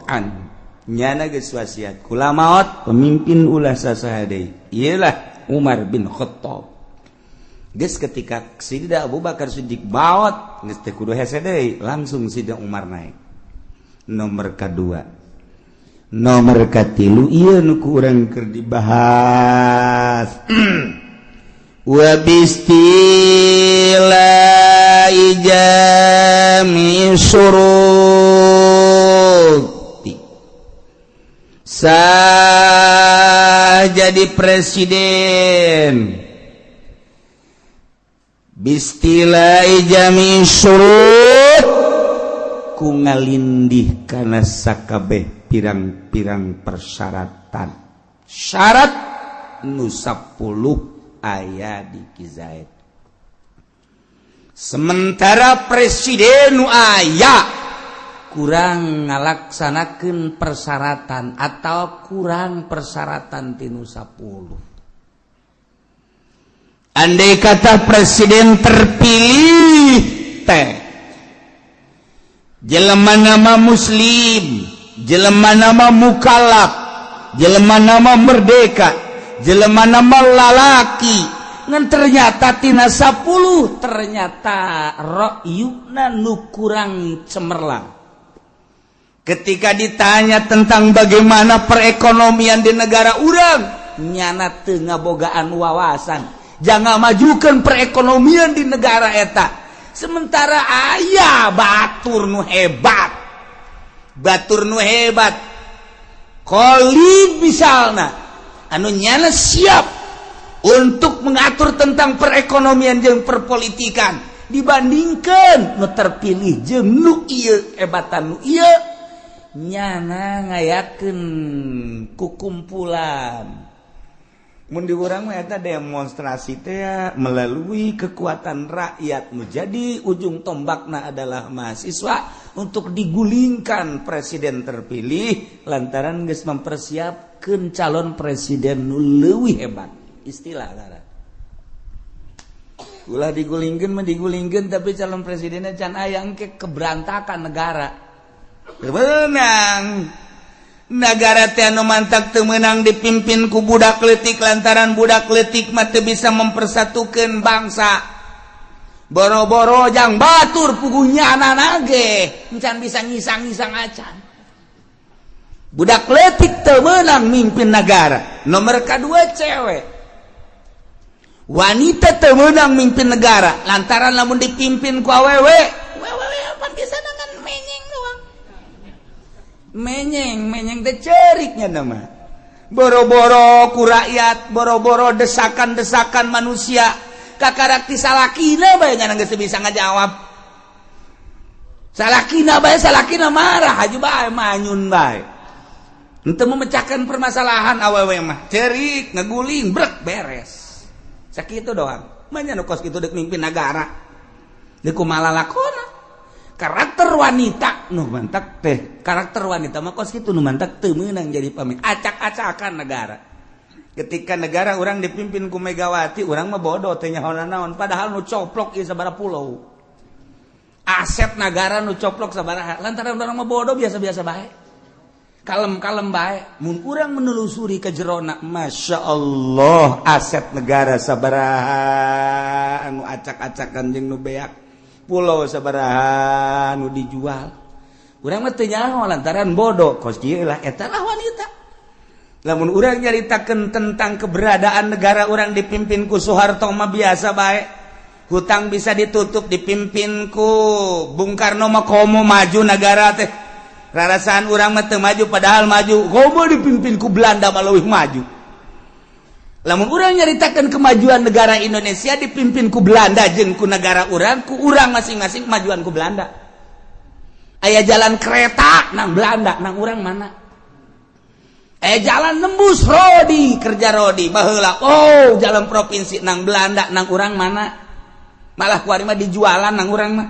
an nyana geus wasiat, kula maot pemimpin ulah sasaha deui, iyalah Umar bin Khattab. Geus ketika Sayyidina Abu Bakar Siddiq maot geus teu kudu hese deui, langsung Sayyidina Umar naik. Nomor kedua, nomor katilu ieu nu ku urang keur dibahas, wa bistila jami syuruti. Sah jadi presiden bistila jami syurut ku ngalindih kana sakabeh pirang-pirang persyaratan, syarat nu 10 aya di Kizaid. Sementara presiden nu aya kurang ngalaksanakeun persyaratan atau kurang persyaratan tinu 10. Andai kata presiden terpilih teh jelema nama muslim, jelema nama mukallaf, jelema nama merdeka, jelema nama lalaki, ngan ternyata tina 10 ternyata ra'yuna nu kurang cemerlang. Ketika ditanya tentang bagaimana perekonomian di negara urang, nyana teu ngabogaan wawasan jangan majukan perekonomian di negara eta. Sementara aya batur nu hebat, batur nu hebat Khalid misalna, anu nyana siap untuk mengatur tentang perekonomian jeung perpolitikan, dibandingkan nu terpilih jeung nu ieu, hebatan nu ieu. Nyana ngayakeun kukumpulan. Mun di urang mah eta demonstrasi teh melalui kekuatan rakyat, menjadi ujung tombakna adalah mahasiswa untuk digulingkan presiden terpilih lantaran geus mempersiapkeun calon presiden nu leuwih hebat. Istilah ngaran. Ulah digulingkeun mah digulingkeun, tapi calon presidennya can aya, engke keberantakan negara. Menang negara teh anu mantak teu meunang dipimpin ku budak leutik, lantaran budak leutik mah teu bisa mempersatukeun bangsa. Boro-boro jang batur, puguh nyana ge encan bisa ngisang-ngisang acan. Budak leutik teu meunang mimpin negara. Nomor kedua, cewek, wanita teu meunang mimpin negara lantaran lamun dipimpin ku awewe, awewe apa bisa dengan menyeng doang, menyeng menyeng teh ceriknya nama. Boro-boro ku rakyat, boro-boro desakan-desakan manusia, kakarak ti salakina bae nya geus bisa ngajawab. Salakina bae, salakina marah aja bae, manyun bae. Henteu memecahkan permasalahan. Awewe mah cerik, ngeguling, brek, beres, sakitu doang. Manya nu kos kitu dek mimpin negara, dek kumaha lalakona? Karakter wanita nu mantak teh, karakter wanita mah kos kitu, nu mantak teu meunang jadi pemimpin, acak-acakan negara. Ketika negara orang dipimpin ku Megawati, urang mah bodoh, teh nyaho naon, padahal nu coplok ieu sabaraha pulau, aset negara nu coplok sabaraha. Lantaran urang mah bodoh, biasa-biasa bae, kalem-kalem bae. Mun urang menelusuri ke jerona, Masya Allah, aset negara sabaraha anu acak-acakan jeung nu beak, pulau sabaraha nu dijual, urang mah teu nyaho lantaran bodoh. Kos kieu lah, eta lah wanita. Lamun urang nyaritakeun tentang keberadaan negara urang dipimpin ku Soeharto mah biasa bae, hutang bisa ditutup. Dipimpin ku Bung Karno mah komo maju negara teh, rarasaan urang mah teu maju, padahal maju. Komo dipimpin ku Belanda mah leuwih maju. Lamun urang nyaritakeun kemajuan negara Indonesia dipimpin ku Belanda jeung ku negara urang, ku urang masing-masing, kemajuan ku Belanda. Aya jalan kereta nang Belanda, nang urang mana? Aya jalan nembus rodi kerja rodi baheula, oh, jalan provinsi nang Belanda, nang urang mana? Malah kuari mah dijualan nang urang mah.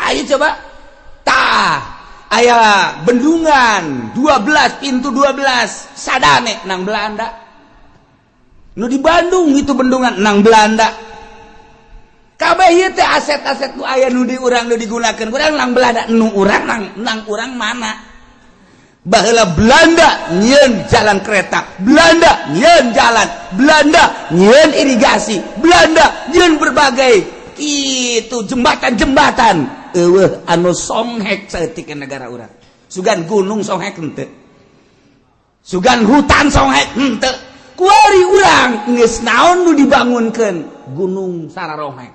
Ayo coba tah, aya bendungan 12 pintu, 12 sadane nang Belanda. Nu di Bandung itu bendungan nang Belanda. Kabeh ieu teh aset-aset nu aya nu di urang, nu digunakeun urang nang Belanda. Nu urang nang urang mana? Baheula Belanda nyieun jalan kereta, Belanda nyieun jalan, Belanda nyieun irigasi, Belanda nyieun berbagai itu jembatan-jembatan. Eueuh anu songhek saeutik negara urang. Sugan gunung songhek henteu, sugan hutan songhek henteu. Kuari urang geus naon nu dibangunkeun? Gunung sararonghek,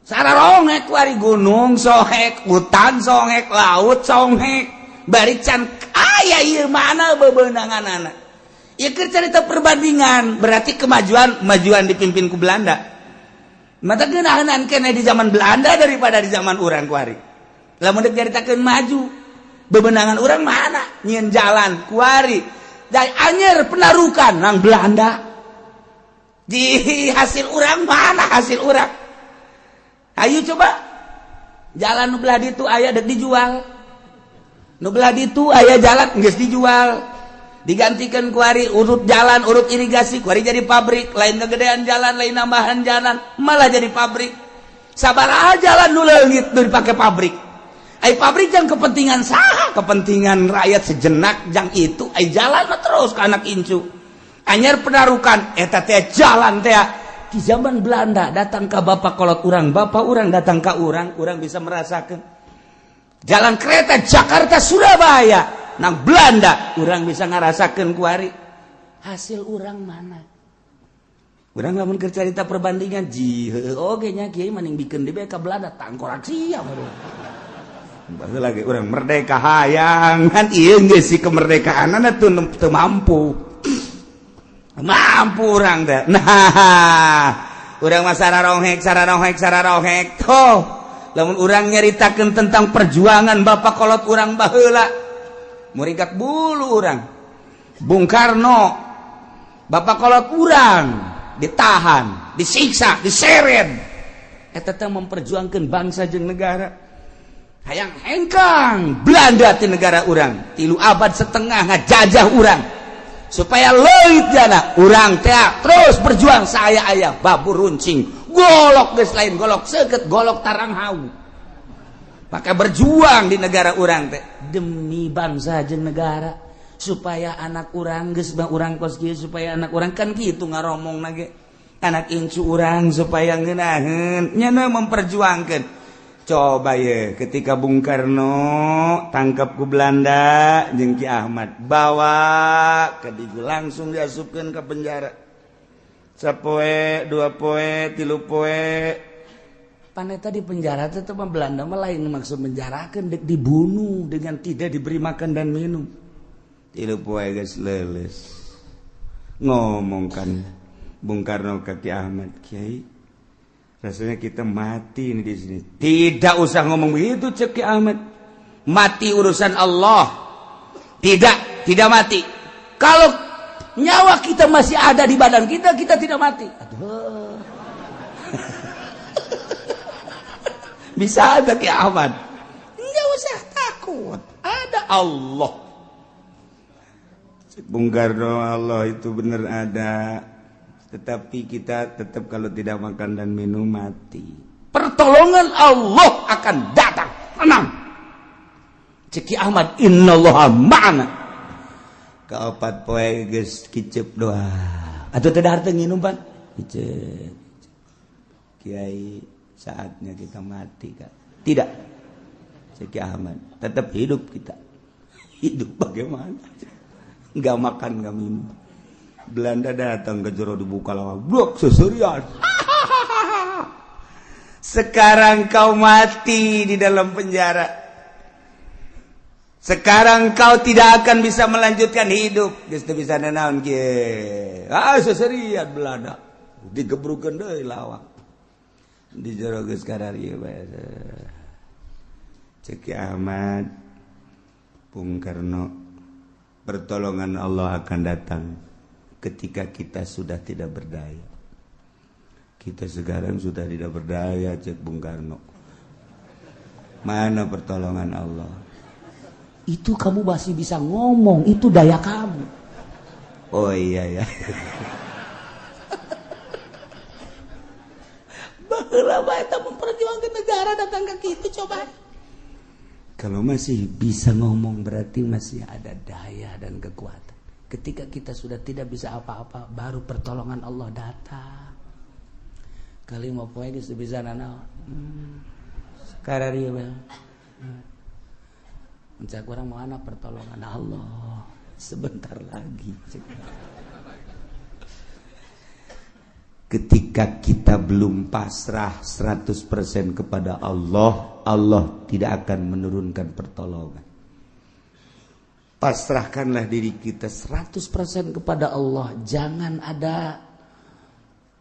sararonghek kuari. Gunung sohek, hutan songhek, laut songhek, bari can aya ieu. Mana bebenanganana ieu? Keur carita perbandingan, berarti kemajuan kemajuan dipimpin ku Belanda. Mata geunaheun kene di zaman Belanda daripada di zaman urang kuari. Lamun dek nyaritakeun maju, bebenangan urang mana? Nyieun jalan kuari dari Anyer Penarukan nang Belanda. Di hasil urang mana? Hasil urang, ayo coba, jalan nu belah ditu aya, dek dijual. Nu belah ditu aya jalan, geus dijual, digantikan kuari urut jalan, urut irigasi, kuari jadi pabrik. Lain kegedean jalan, lain nambahan jalan, malah jadi pabrik. Sabaraha jalan nu leungit nu dipake pabrik? Ai pabrik jang kepentingan saha? Kepentingan rakyat sejenak jang itu, ai jalan mah terus ke anak incu. Anyar Penarukan eta teh jalan teh di zaman Belanda datang ke bapak kolot urang, bapak urang datang ke urang, urang bisa merasakan jalan kereta Jakarta Surabaya nang Belanda, urang bisa ngerasakan kuari. Hasil urang mana? Urang lamun keur carita perbandingan ji oge nya, kiai maning bikeun di ka Belanda tangkorak sia. Baheula lagi urang merdeka hayang kan, ieu geus si kemerdekaanana tuh teu mampu, mampu urang teh. Nah, urang mah sararonghek, sararonghek, sararonghek. Tuh. Lamun urang nyaritakeun tentang perjuangan bapak kolot urang baheula, muringkak bulu urang. Bung Karno, bapak kolot urang ditahan, disiksa, diseret. Eta teh memperjuangkan bangsa jeung negara. Hayang hengkang Belanda ti negara urang, 3,5 abad ngajajah urang. Supaya leuit jana urang teh terus berjuang saya aya babur runcing, golok geus lain golok seukeut, golok tarang hau. Maka berjuang di negara urang teh demi bangsa jeung negara supaya anak urang geus bah urang kos kieu, supaya anak urang kan kitu ngaromongna ge. Anak incu urang supaya ngeunaheun nya memperjuangkeun. Coba ye ketika Bung Karno tangkap ku Belanda jeung Ki Ahmad bawa ke Digu langsung diasupkeun ke penjara. Sapoe, 2 poe, 3 poe. Paneta di penjara teh mah Belanda mah lain maksud menjarakeun, dek dibunuh dengan tidak diberi makan dan minum. 3 poe geus leuleus. Ngomong kan Bung Karno ke Ki Ahmad, "Kiai, rasanya kita mati ini di sini." Tidak usah ngomong begitu, cek Ki Ahmad. Mati urusan Allah. Tidak, tidak mati. Kalau nyawa kita masih ada di badan kita, kita tidak mati. Aduh. Bisa ada Ki Ahmad. Enggak usah takut. Ada Allah. Cek Bung Karno, Allah itu benar ada. Tetapi kita tetap kalau tidak makan dan minum mati. Pertolongan Allah akan datang. Tenang. Cek Ki Ahmad, innallaha ma'ana. Kaopat poe geus kicep doa. Atuh teu dahar teu nginum pan? Kicep. Kiai, saatnya kita mati kak. Tidak. Cek Ki Ahmad, tetap hidup kita. Hidup bagaimana? Enggak makan, enggak minum. Belanda datang ke jero dibuka lawang, blok seserian. Sekarang kau mati di dalam penjara. Sekarang kau tidak akan bisa melanjutkan hidup. Geus teu bisa nanaon kieu. Ah seserian Belanda. Digebrukeun deui lawang. Di jero geus kararieu bae. Cek Ki Ahmad, Bung Karno, pertolongan Allah akan datang ketika kita sudah tidak berdaya. Kita sekarang sudah tidak berdaya, cek Bung Karno. Mana pertolongan Allah? Itu kamu masih bisa ngomong, itu daya kamu. Oh iya ya. Baheula bae eta memperjuangkan negara datang ke kitu coba. Kalau masih bisa ngomong berarti masih ada daya dan kekuatan. Ketika kita sudah tidak bisa apa-apa, baru pertolongan Allah datang. Kali mau poe geus bisa nanaon. Sekarang ieu bae. Mencak urang mana pertolongan Allah sebentar lagi. Ketika kita belum pasrah 100% kepada Allah, Allah tidak akan menurunkan pertolongan. Pasrahkanlah diri kita 100% kepada Allah. Jangan ada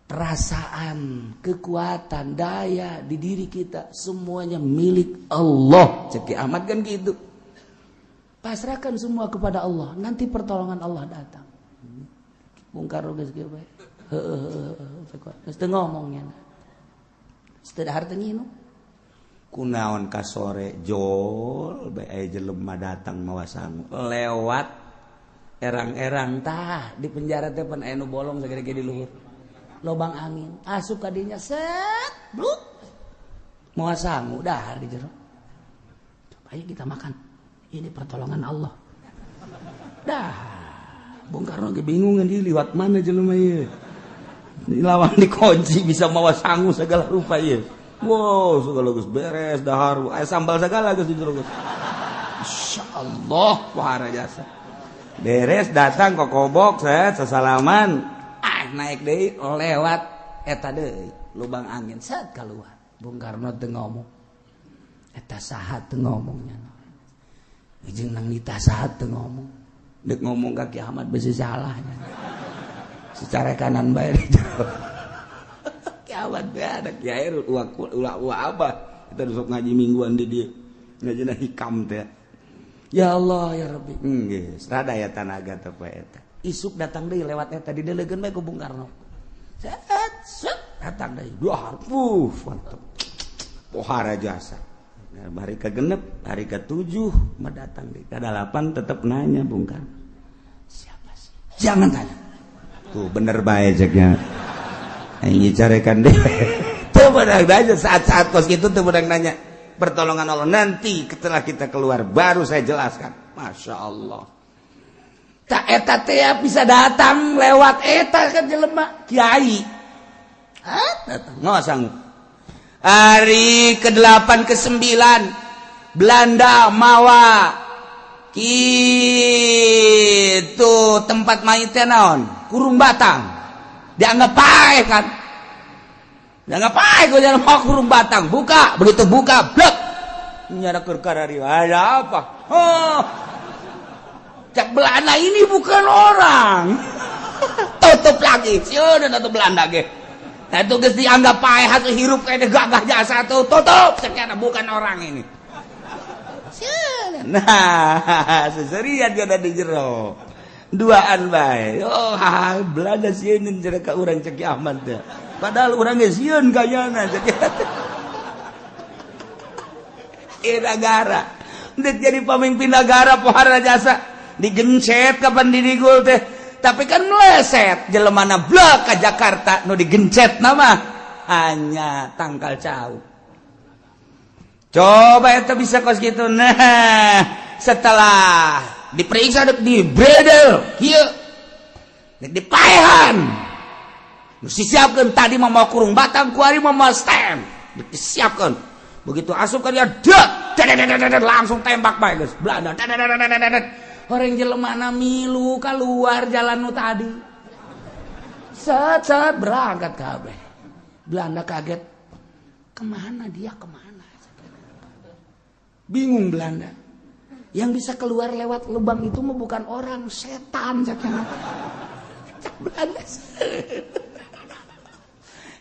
perasaan, kekuatan, daya di diri kita. Semuanya milik Allah. Cek Ki Ahmad kan gitu. Pasrahkan semua kepada Allah. Nanti pertolongan Allah datang. Bung Karno geus kieu bae. Heueuh geus teu ngomongnya. Geus teu dahar teu nginum. Kunaon ka sore jol bae aya jelema datang mawa sangu lewat erang-erang tah di penjara teh pan aya nu bolong sagede-gede di luhur. Lobang angin asup ka dinya set bluk. Mawa sangu dahar di jero. Coba ayo kita makan. Ini pertolongan Allah. Dah. Bung Karno ge bingung di liwat mana jelema ieu. Lawan dikunci bisa mawa sangu segala rupa ieu. Wow, segala geus beres dahar, aya sambal segala geus di jero geus. Insyaallah wahara jasa. Beres datang ke kobok saya sesalaman. Ah naik deui lewat eta deui lubang angin set keluar. Bung Karno teu ngomong. Eta saha teu ngomongnya. Jeung nang nita saha teu ngomong. Dek ngomong ka Ki Ahmad besi salahnya. Secara kanan bae. Ki Ahmad bae ada kiai ulah ulah abah. Kita sok ngaji mingguan di dieu. Ngajina hikam teh. Ya Allah ya Rabbi. Geus rada ya tanaga teh poe eta. Isuk datang deui lewat eta didelegeun bae ku Bung Karno. Set set datang deui. Dua mantep. Pohara jasa. Nah, hari ke-6, hari ke-7 mah datang deui. Ka-8 tetep nanya Bung Karno. Siapa sih? Jangan tanya. Tuh bener bae ceknya. Aing carekan deh. Teu beunang nanya saat-saat kos kitu teu beunang nanya. Pertolongan Allah nanti setelah kita keluar baru saya jelaskan. Masya Allah. Tak eta teh bisa datang lewat eta kan jelema kiai. Hah? Datang nggak sanggup. Hari ke-8 ke-9 Belanda mawa kitu tempat mayitnya naon? Kurung batang. Dianggap paeh kan. Dianggap paeh gua jalan mau kurung batang. Buka, begitu buka, blek. Nyara keur karari ada apa? Oh. Cak Belanda ini bukan orang. Tutup lagi. Sieun tutup Belanda ge. Nah itu geus dianggap paeh hasil hirup kayak gagah jasa tuh. Tutup sekian bukan orang ini. Sieun. Nah, seserian dia ada di jero. Duaan bae. Oh, Belanda sieun jero ka urang cek Ahmad teh. Padahal urang ge sieun kayana cek. Negara. Ndek jadi pemimpin negara pohara jasa. Digencet kapan didigul teh, tapi kan meleset jelemana blek ke Jakarta nu digencet nama hanya tangkal cau. Coba itu bisa kos gitu. Nah setelah diperiksa di bredel kieu dipaehan nu disiapkeun tadi mah mau kurung batang kuari mah mau stem disiapkeun. Begitu asup kan dia dek langsung tembak bae geus Belanda. Orang jelemana milu keluar jalan nu tadi. Set set berangkat kabeh. Belanda kaget. Kemana dia kemana? Bingung Belanda. Yang bisa keluar lewat lubang itu mah bukan orang, setan cakap. Belanda.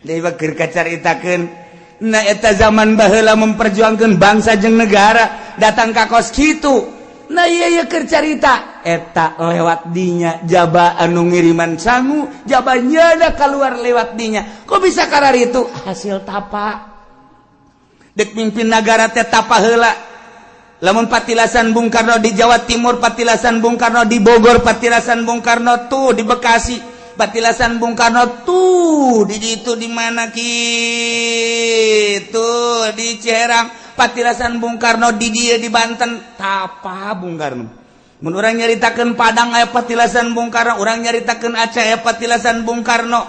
Deui mah keur kacaritakeun. Nah eta zaman baheula memperjuangkeun bangsa jeung negara datang ka kos kitu. Nah iya iya keur carita eta lewat dinya jaba anu ngiriman sangu jaba nyada keluar lewat dinya kok bisa karar itu hasil tapa dek mimpin nagara teh tapa heula lamun patilasan Bung Karno di Jawa Timur, patilasan Bung Karno di Bogor, patilasan Bung Karno tuh di Bekasi, patilasan Bung Karno tuh di itu di mana kitu di Ciherang, patilasan Bung Karno di dia di Banten, tapa Bung Karno. Mun urang nyaritakeun Padang aya patilasan Bung Karno, urang nyaritakeun Aceh aya patilasan Bung Karno.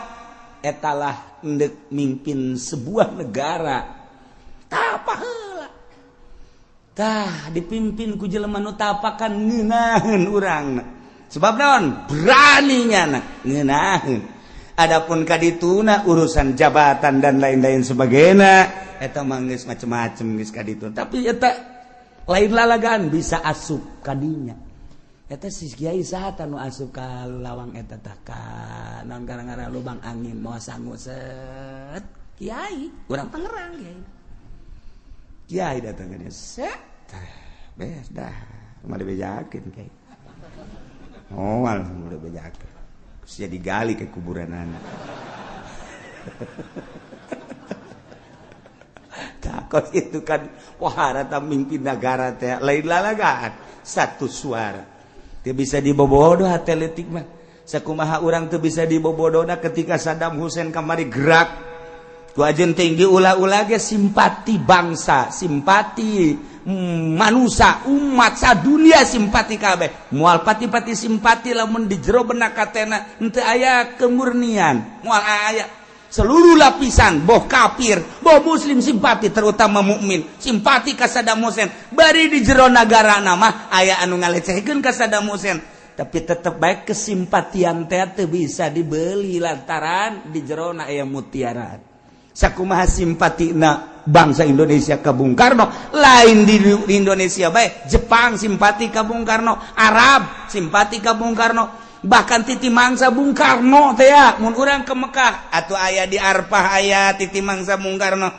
Etalah endek mimpin sebuah negara. Tapa heula. Tah dipimpin ku jelema nu tapakan ngeunaheun urangna. Sebab naon? Berani nyana ngeunaheun. Adapun kadituna urusan jabatan dan lain-lain sebagainya eta mah geus macem-macem geus kaditu. Tapi eta lain lalagaan bisa asup kadinya. Eta si kiai saha nu asup ka lawang eta tah ka naon gara-gara lubang angin moal sangu set. Kiai urang Tangerang kiai. Kiai datang ka dia set. Beres dah mah dibejakeun kiai. Moal mah dibejakeun. Terus jadi gali ke kuburan anak. Takut itu kan wahara mimpin negara teh lain lalagaan satu suara. Teu bisa dibobodo hate leutik mah. Sakumaha urang teu bisa dibobodona ketika Saddam Hussein kamari gerak. Ku ajeun tinggi ulah-ulah ge simpati bangsa, simpati manusia, umat sadunia simpati kabeh. Moal pati-pati simpati lamun di jero benak katena henteu aya kemurnian, moal aya. Seluruh lapisan, boh kafir, boh muslim simpati, terutama mukmin, simpati ka Saddam Hussein. Bari di jero nagara nama aya anu ngalecehkeun ka Saddam Hussein, tapi tetep baik kesimpatian teh teu bisa dibeli lantaran di jero na aya mutiara. Sakumaha simpatina bangsa Indonesia ka Bung Karno, lain di Indonesia bae, Jepang simpati ka Bung Karno, Arab simpati ka Bung Karno, bahkan titi mangsa Bung Karno teh ya, mun urang ke Mekah atuh aya di Arfah aya titi mangsa Bung Karno.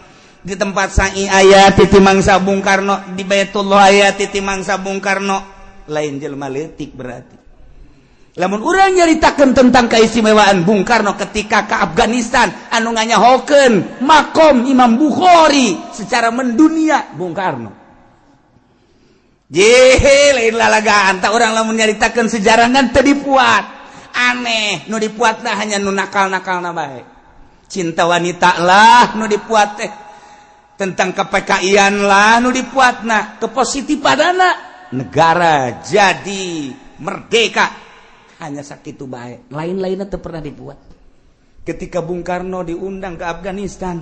Di tempat sa'i aya titi mangsa Bung Karno, di Baitullah aya titi mangsa Bung Karno. Lain jelema leutik berarti. Lamun urang nyaritakeun tentang keistimewaan Bung Karno ketika ke Afghanistan anu nganyahokeun makom Imam Bukhari secara mendunia Bung Karno. Jehe lain lalagaan tak urang lamun nyaritakeun sejarah ngan teu dipuat. Aneh, nu dipuatna hanya nu nakal-nakalna bae. Cinta wanita lah nu dipuat teh. Tentang ke-PKI-an lah nu dipuatna, kepositifanana negara jadi merdeka hanya sakitu bae, lain-lainnya teu pernah dibuat. Ketika Bung Karno diundang ke Afghanistan,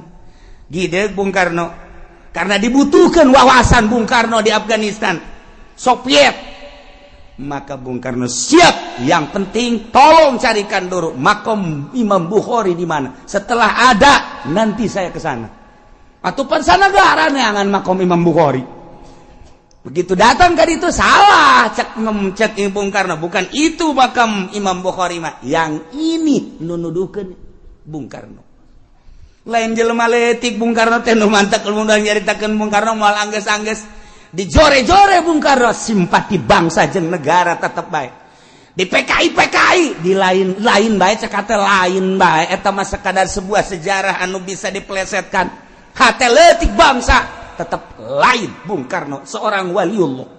gideg Bung Karno karena dibutuhkan wawasan Bung Karno di Afghanistan, Soviet, maka Bung Karno siap. Yang penting tolong carikan dulu makom Imam Bukhari di mana. Setelah ada nanti saya ke sana. Atau pansanagara neangan makom Imam Bukhari. Begitu datang ke itu salah cek cek Bung Karno, bukan itu makam Imam Bukhari mah, yang ini nu nuduhkeun Bung Karno. Lain jelema leutik Bung Karno teh nu mantak mun nyaritakeun Bung Karno moal anggeus-anggeus dijore-jore Bung Karno simpati bangsa jeung negara tetep bae. Di PKI PKI di lain-lain bae cek teh lain bae eta mah sekadar sebuah sejarah anu bisa dipelesetkan. Hate leutik bangsa tetap lain Bung Karno seorang waliullah.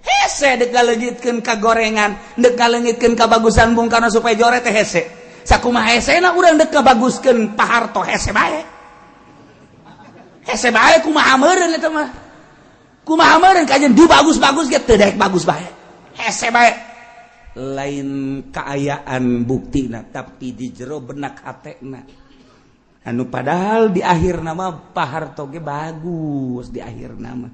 Hese dek ngaleungitkeun ka gorengan, dek ngaleungitkeun ka bagusan Bung Karno supaya jore teh hese. Sakumaha hesena urang dek ngabaguskeun Pak Harto hese bae. Hese bae kumaha meureun eta mah. Kumaha meureun kajeun dibagus-bagus ge teu daek bagus bae. Hese bae. Lain kaayaan buktina tapi di jero benak hatena. Anu padahal di akhir nama Pak Harto ge bagus di akhir nama.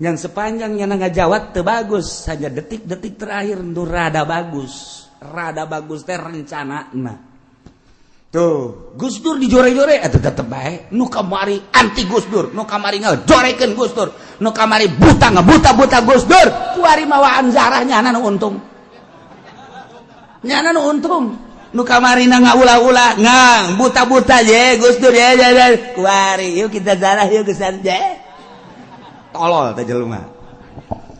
Yang sepanjang nyana ngajawat teu bagus, hanya detik-detik terakhir nu rada bagus. Rada bagus teh rencanana. Tuh, Gus Dur dijore-jore atuh tetep bae. Nu kamari anti Gus Dur, nu kamari ngajorekeun Gus Dur, nu kamari buta ngabuta-buta Gus Dur. Kuari mawaan zarah nyana nu untung. Nyana nu untung. Nu kamarina ngaula-ula ngang buta-buta je Gus Dur ya ya kuari yuk kita zarah yuk kesan je tolol teh jelema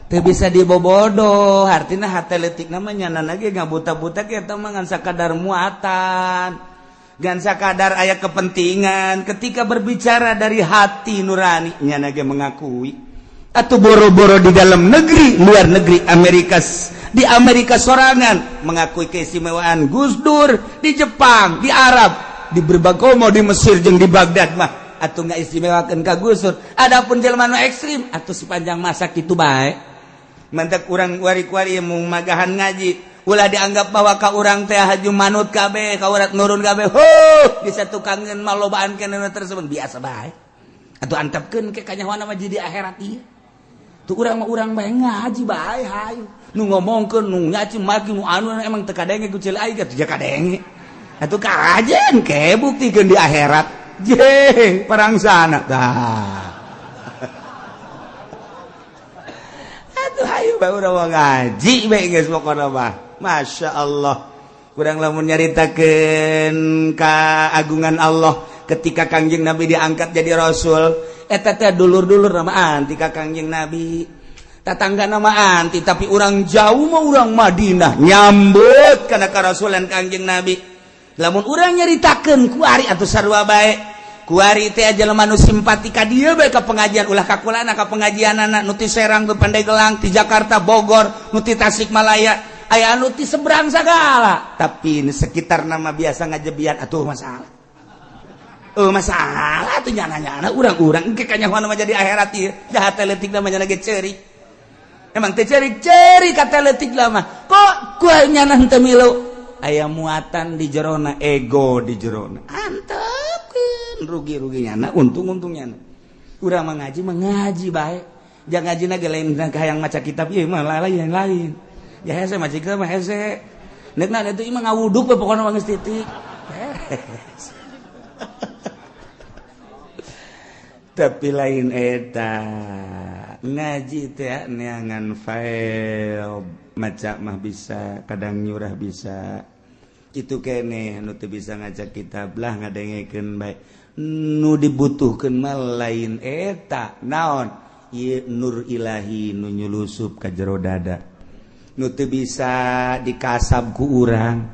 teu bisa dibobodo artina hate leutik mah nyana ge ngabuta-buta ge eta mah ngan sakadar muatan ngan sakadar aya kepentingan. Ketika berbicara dari hati nurani nyana ge mengakui atau boro-boro di dalam negeri luar negeri Amerika, di Amerika sorangan mengakui keistimewaan Gus Dur, di Jepang, di Arab, di berbagai mau di Mesir jeung di Baghdad mah atuh nggak istimewakeun ka Gus Dur. Adapun jelema nu ekstrim atuh sepanjang masa kitu bae. Mantak urang wari-wari mung magahan ngaji ulah dianggap bahwa ka urang teh haju manut kabeh, ka urang nurun kabeh. Huh, bisa tukangeun mah lobaan keneh tersebut biasa bae. Atuh antepkeun ke kanyahoana mah jadi akhirat ieu. Tuh urang mah urang bae ngaji bae hayu. Nu ngomongkeun nu ngaji maki nu anu emang teu kadenge ku ceul aing teu kadenge. Atuh kajen ke buktikeun di akhirat. Je, perang sana tah. Atuh hayu bae urang mah ngaji bae geus pokona mah. Masya Allah. Kurang lamun nyaritakeun kaagungan Allah ketika Kangjeng Nabi diangkat jadi rasul. Eta teh dulur-dulur nama anti ka Kangjeng Nabi, tatangga nama anti, tapi urang jauh mah urang Madinah nyambut kana karasulan Kangjeng Nabi. Lamun urang nyaritakeun kuari atuh sarua bae, kuari teh jelema nu simpati ka dieu bae ka pengajian ulah ka kulana ka pengajianana nu ti Serang nu Pandeglang ti Jakarta Bogor nu ti Tasikmalaya aya anu ti seberang sagala, tapi ini sekitar nama biasa ngajebian atuh masalah. Masalah tuh nyana-nyana urang-urang engke kanyahoana mah jadi akhirat ieu jahat leutik mah nyana ge ceurik. Emang teu ceurik-ceurik kata leutik mah. Kok kuah nyana henteu milu? Aya muatan di jerona, ego di jerona. Antepkeun rugi-rugi nyana, untung-untung nyana. Urang mah ngaji mah ngaji bae. Jangan ngajina ge lain hayang maca kitab ieu mah lain-lain. Ya hese maca kitab mah hese. Neukna itu mah ngawuduk we pokona mah geus titik. Tapi lain eta ngaji teh neangan file maca mah bisa kadang nyurah bisa. Itu kene nu teu bisa ngajak kitab lah ngadengekeun bae. Nu dibutuhkeun mah lain eta naon ieu nur ilahi nu nyulusup ka jero dada. Nu teu bisa dikasab ku urang.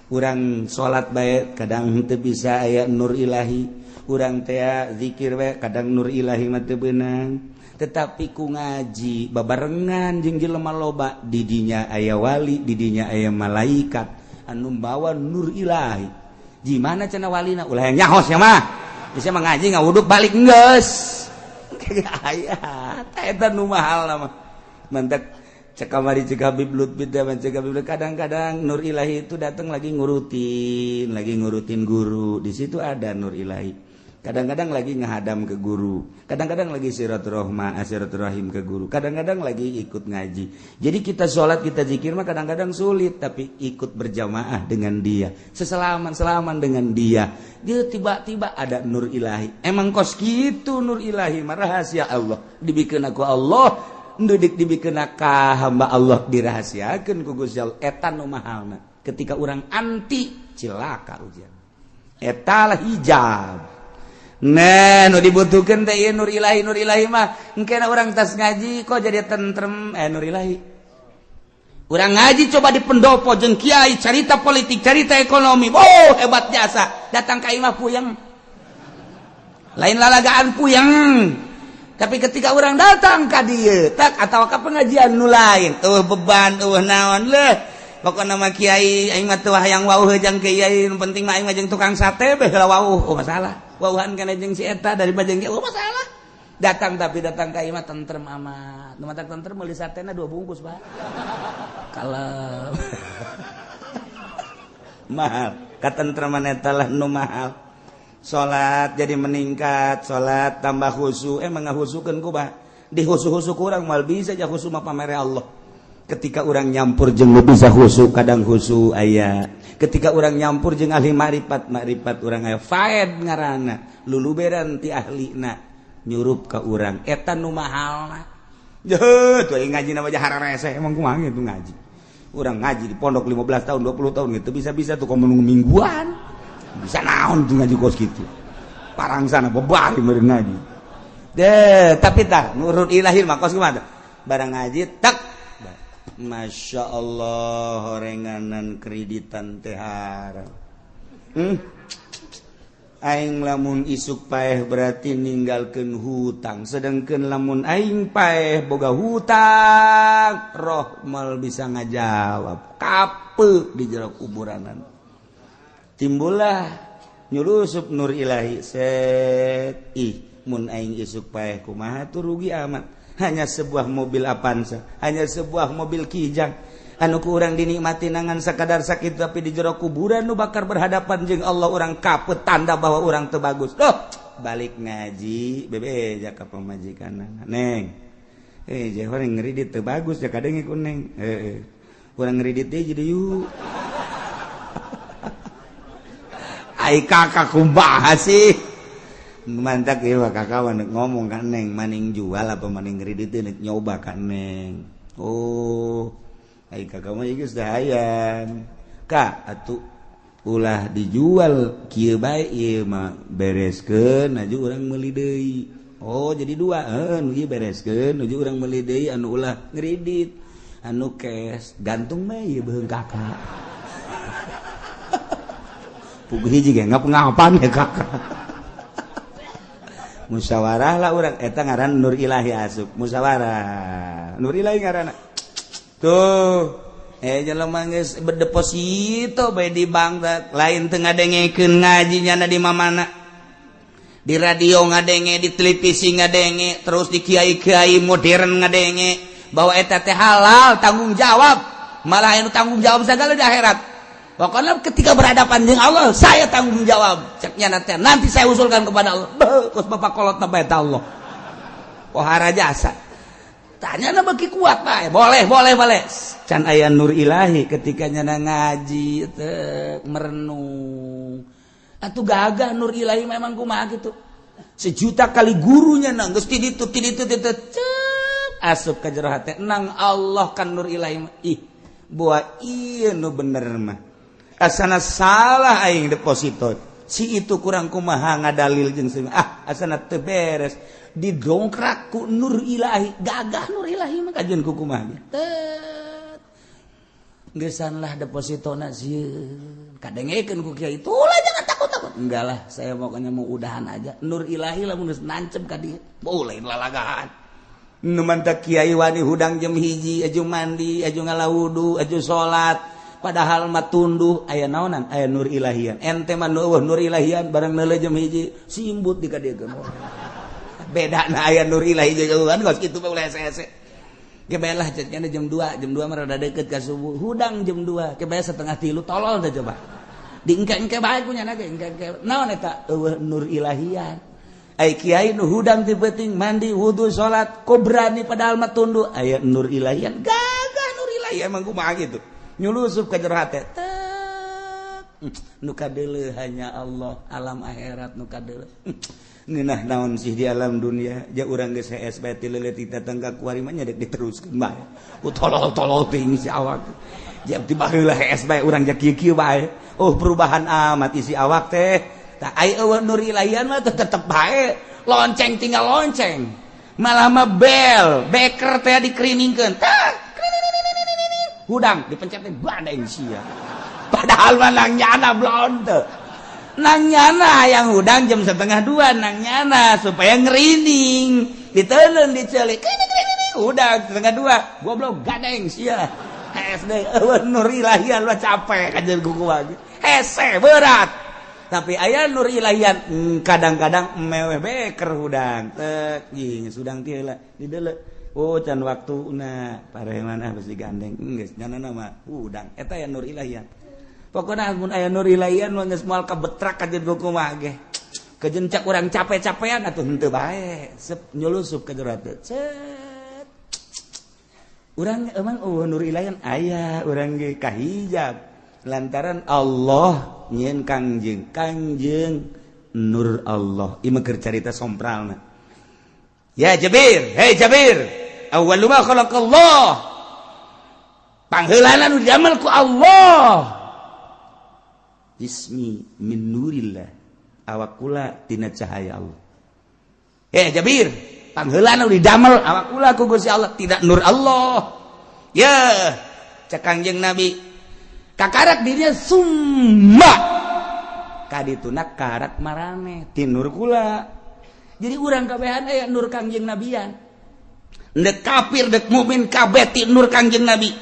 Urang salat bae kadang teu bisa aya nur ilahi. Urang teh zikir bae kadang nur ilahi mah teu beunang. Tetapi ku ngaji babarengan jeung jelema loba didinya aya wali, didinya aya malaikat anu bawa nur ilahi. Gimana cenah walina ulah yang nyahos ya mah bisa mengaji ngawuduk balik geus aya eta nu mahal mah mantak cek kamari cek Habib Lutfi teh cek Habib kadang-kadang nur ilahi itu datang lagi ngurutin guru di situ ada nur ilahi. Kadang-kadang lagi ngahadam ke guru, kadang-kadang lagi silaturahim ke guru, kadang-kadang lagi ikut ngaji. Jadi kita sholat, kita zikir mah kadang-kadang sulit, tapi ikut berjamaah dengan dia, seselaman-selaman dengan dia. Dia tiba-tiba ada nur ilahi. Emang kos gitu nur ilahi mah rahasia Allah. Dibikeun aku Allah, ndudik dibikeun ka hamba Allah dirahasiakeun ku Gusti Allah. Eta nu mahalna. Ketika urang anti cilaka ujian. Eta lah hijab. Nah, nu dibutuhkeun teh ieu nur ilahi mah. Engkena urang tas ngaji kok jadi tentrem nur ilahi. Urang ngaji coba di pendopo jeung kiai carita politik, carita ekonomi. Oh, hebat jasa. Datang ka imah puyeng. Lain lalagaan puyeng. Tapi ketika urang datang ka dieu, tak atawa ka pengajian nu lain, eueuh beban, eueuh naon leuh. Pokona mah kiai aing mah teu hayang wauh jeung kiai, nu penting mah aing mah jeung tukang sate beh heula wauh. Oh, masalah. Wauhan kana jeung si eta daripada jeung oh masalah. Datang tapi datang ka imah tentrem amat. Nu matak tentrem meuli satena 2 bungkus, Pak. Kalem. Mahal. Katentreman eta lah nu mahal. Salat jadi meningkat, salat tambah khusyuk. Emang ngahusukeun ku, Pak. Dihusu-husu kurang moal bisa ja khusyuk mah pamere Allah. Ketika orang nyampur jeung nu bisa khusyuk kadang khusyuk aya. Ketika orang nyampur jeung ahli makrifat, makrifat urang aya faed ngaranna, luluberan ti ahlina nyurup ka urang eta nu mahalna. Jeuh, tuh ngaji na mah hararese emang kumaha gitu ngaji. Urang ngaji di pondok 15 tahun, 20 tahun gitu bisa-bisa tuh komo nunggu mingguan. Bisa naon tuh ngaji kos kitu. Parangsana bebari meureun ngaji. Deh, tapi tah nurut ilahi mah kos kumaha. Barang ngaji tak Masya Allah horenganan kreditan tehar. Aing lamun isuk paeh berarti ninggalkeun hutang. Sedangkan lamun aing paeh boga hutang, roh mal bisa ngajawab. Kape di jero kuburanan. Timbullah nyulusup nur ilahi set. Ih, mun aing isuk paeh kumaha tuh rugi amat. Hanya sebuah mobil Avanza, hanya sebuah mobil Kijang anu ku urang dinikmati nangan sakadar sakit, tapi di jero kuburan nu bakar berhadapan jeung Allah urang kapet tanda bahwa urang teu bagus. Duh, balik ngaji bebe ka pamajikan neng. Jeh urang ngridit teu bagus ya kadenge ku neng. Heeh. Urang ngridit deui jadi yuk. Ai kakak kumaha sih? Mantak ieu kakak ngomong ka neng maning jual apa maning ngridit teh nyoba ka neng. Oh, ai kakak mah geus hayang. Ka atuh ulah dijual kieu bae ieu mah bereskeun aju urang meuli deui. Oh, jadi dua heuh nu ieu bereskeun aju urang meuli deui anu ulah ngridit. Anu cash gantung mah ieu beuheung kakak. Puguh hiji ge ngap-ngapan ya kakak. Musyawarah lah urang eta ngaran nur ilahi asup musyawarah nur ilahi ngaranna tuh jelema geus berdeposito bae di bank lain teu ngadengekeun ngaji nyana di mamana di radio ngadenge di televisi ngadenge terus di kiai-kiai modern ngadenge bahwa eta teh halal tanggung jawab malah anu tanggung jawab sagala di akhirat. Pokoknya ketika berhadapan dengan Allah, saya tanggung jawab. Ceknya nanti saya usulkan kepada Allah. Beuh, kos bapak kolot na bae Allah. Pohara jasa. Tanya na beki kuat bae. Boleh, boleh, boleh. Can aya nur ilahi ketika nyana ngaji teu merenung. Atuh gagah nur ilahi memang kumaha kitu. Sejuta kali gurunya nang geus ti ditu ti ditu cep asup ka jero hate nang Allah kan nur ilahi. Ih, buah ieu nu bener mah. Asana salah aing deposito. Si itu kurang kumaha ngadalil jeung si ah asana teu beres didongkrak ku nur ilahi, gagah nur ilahi mah kajian ku kumaha. Tet. Geusan lah depositona sieun. Kadengekeun ku kiai, "Itulah jangan takut-takut." Enggak lah, saya pokoknya mau udahan aja. Nur ilahi lamun geus nancep ka dieu, boleh lalagahan. Nu mantak kiai wani hudang jam 1, aju mandi, aju ngala wudu, aju salat. Padahal mah tunduh aya naonan, aya nur ilahian. Ente mah nu eueuh nur ilahian barang neuleuh jam 1 simbut di ka dieu. Beda na aya nur ilahi jauhan kos kitu mah ulah hese-hese. Ge bae lah jadinya jam 2, jam 2 mah rada deket ka subuh. Hudang jam 2, ge bae setengah 3 tolol teh coba. Diengke-engke bae ku nyana ge engke-engke. Naon eta eueuh nur ilahian. Ai kiai nu hudang ti peuting mandi wudu salat kok berani padahal mah tunduh aya nur ilahian. Gagah nur ilahi emang kumaha gitu. Nyulusup ka jero hate. Tet. Nu kadeuleuh hanya Allah, alam akhirat nu kadeuleuh. Ngeunah naon sih di alam dunia ja urang geus hees bae ti leuleut datang ka kuari mah nya dek diteruskeun bae. Ku tolol-tolol teuing si awak. Ja ti baheula hees bae urang ja kieu-kieu bae. Oh perubahan amat isi awak teh. Tak ai eueuh nur ilahian mah tetep bae. Lonceng tinggal lonceng. Malah mah bel, beker teh dikriningkeun. Tah, hudang dipencet teh badeng sia. Padahal mah nang nyana blon teu. Nang nyana yang hudang jam 1:30 nang nyana supaya ngerining. Diteulun dicelik. Hudang 1:30. Goblok gadeng sia. Hese eueuh nur ilahian mah capek kajeun kuku lagi. Hese berat. Tapi aya nur ilahian kadang-kadang meweh beker hudang tek jeung hudang ti heula dideuleu. Oh can waktuna pareman ah besi gandeng geus nyana mah hudang eta aya nur ilahian. Pokona mun aya nur ilahian mah geus moal kabetrak kajeun kumaha ge. Kejencak urang capek-capean atuh henteu bae sep nyulusup ka jero hate. Cet. Urang emang eueuh nur ilahian aya urang ge kahijab lantaran Allah nyieun Kangjeng, Kangjeng nur Allah. Ieu mah keur carita sompralna. Ya Jabir, hei Jabir, awwalu ma khalaqallah. Pangheulana nu didamel ku Allah. Jismi min nurillah. Awak kula tina cahaya Allah. Hei Jabir, pangheulana nu didamel awak kula ku Gusti Allah tidak nur Allah. Ya, cek Kangjeng Nabi kakarak dirinya summa kadituna karak marane ti nur kula. Jadi urang kabehan aya nur Kangjeng Nabian. Dek kafir dek mukmin kabeh ti nur Kangjeng Nabi.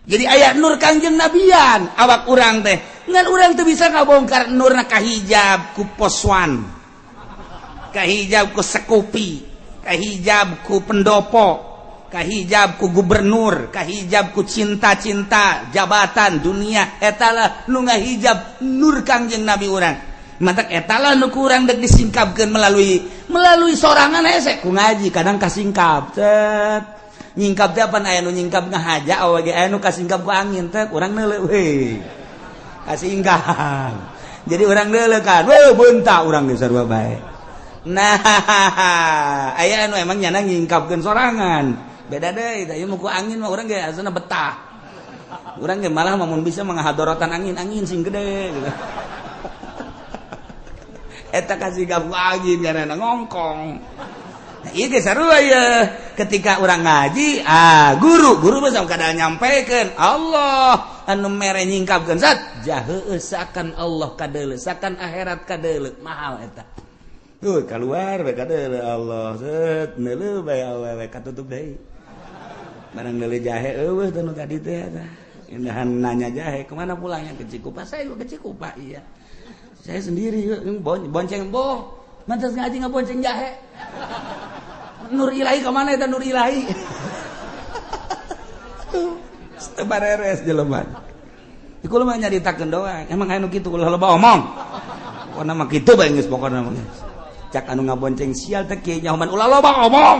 Jadi aya nur Kangjeng Nabian awak urang teh. Ngan urang teu bisa ngabongkar nurna kahijab ku poswan. Kahijab ku sekupi, kahijab ku pendopo, kahijab ku gubernur, kahijab ku cinta-cinta jabatan dunia. Etalah nu ngahijab nur Kangjeng Nabi urang. Matak etalah nu kurang dek disingkapkeun melalui sorangan hese ku ngaji kadang kasingkap. Cet. Nyingkap teh apan aya nu nyingkap ngahaja awe ge aya nu kasingkap ku angin teh urang neuleuh we. Kasingkap. Jadi urang neuleuh kan, we beunta urang geus sarua bae. Nah, aya anu emang nyana nyingkapkeun sorangan. Beda deui, tah ieu mah ku angin mah urang ge asana betah. Urang ge malah mun bisa menghadorotan angin, angin sing gede gitu. Eta kasingkap ku angin karena ngongkong. Nah, ieu ge sarua ieu. Ketika urang ngaji, ah guru mah kadang nyampekeun Allah anu mere nyingkapkeun zat jaheueuh sakan Allah kadeuleuh, sakan akhirat kadeuleuh, mahal eta. Tuh keluar bae kadeuleuh Allah, set neuleuh bae awewe katutup deui. Barang neuleuh jahe eueuh teh nu tadi teh eta. Indahan nanya jahe, kemana pulangnya ke Cikupa? Saya juga ke Cikupa, iya. Saya sendiri bonceng boh. Mantas ngaji ngabonceng jahe. Nur ilahi kemana eta nur ilahi? Teu bareres jelema. Iku mah nyaritakeun doang. Emang aya nu kitu ulah loba omong. Pokona mah kitu bae geus pokona mah. Cak anu ngabonceng sial teh kieu nyahoman ulah loba omong.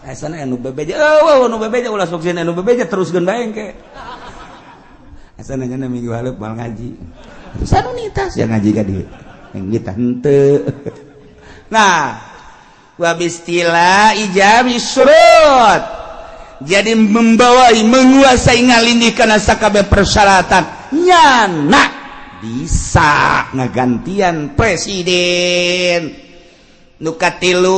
Asana anu bebeja eueuh anu bebeja ulah sok sieun anu bebeja teruskeun bae engke. Asana nya minggu hareup moal ngaji. Terus anu nitas ya ngaji ka dieu. Yang kita henteu. Nah, wa bistila ijabi surut. Jadi membawai menguasai ngalindih kana sakabeh persyaratan nyana Bisa ngagantian presiden. Nu katilu,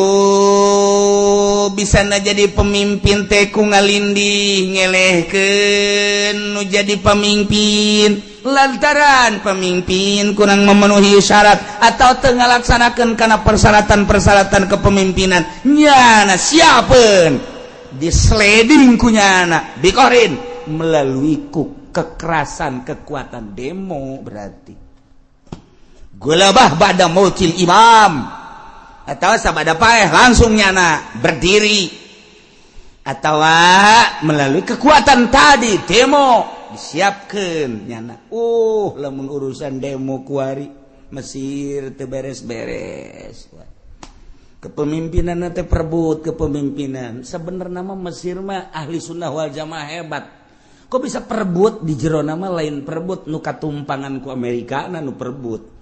bisa na jadi pemimpin teh ku ngalindih, ngelehkeun nu jadi pemimpin lantaran pemimpin kurang memenuhi syarat atau teu ngalaksanakeun kana persyaratan-persyaratan kepemimpinan. Nyana siapeun, disleding ku nyana bikorin melalui ku kekerasan, kekuatan demo. Berarti gulabah ba'da mautil imam atau sabada paeh langsung nyana berdiri atau melalui kekuatan tadi, demo disiapkan nyana. Lamun urusan demo kuari Mesir teu beres-beres kepemimpinan teh, perebut kepemimpinan. Sebenarnya mah Mesir mah ahli sunnah wal jamaah hebat, kok bisa perebut di jero nama? Lain perebut nu katumpangan ku Amerika, nu perebut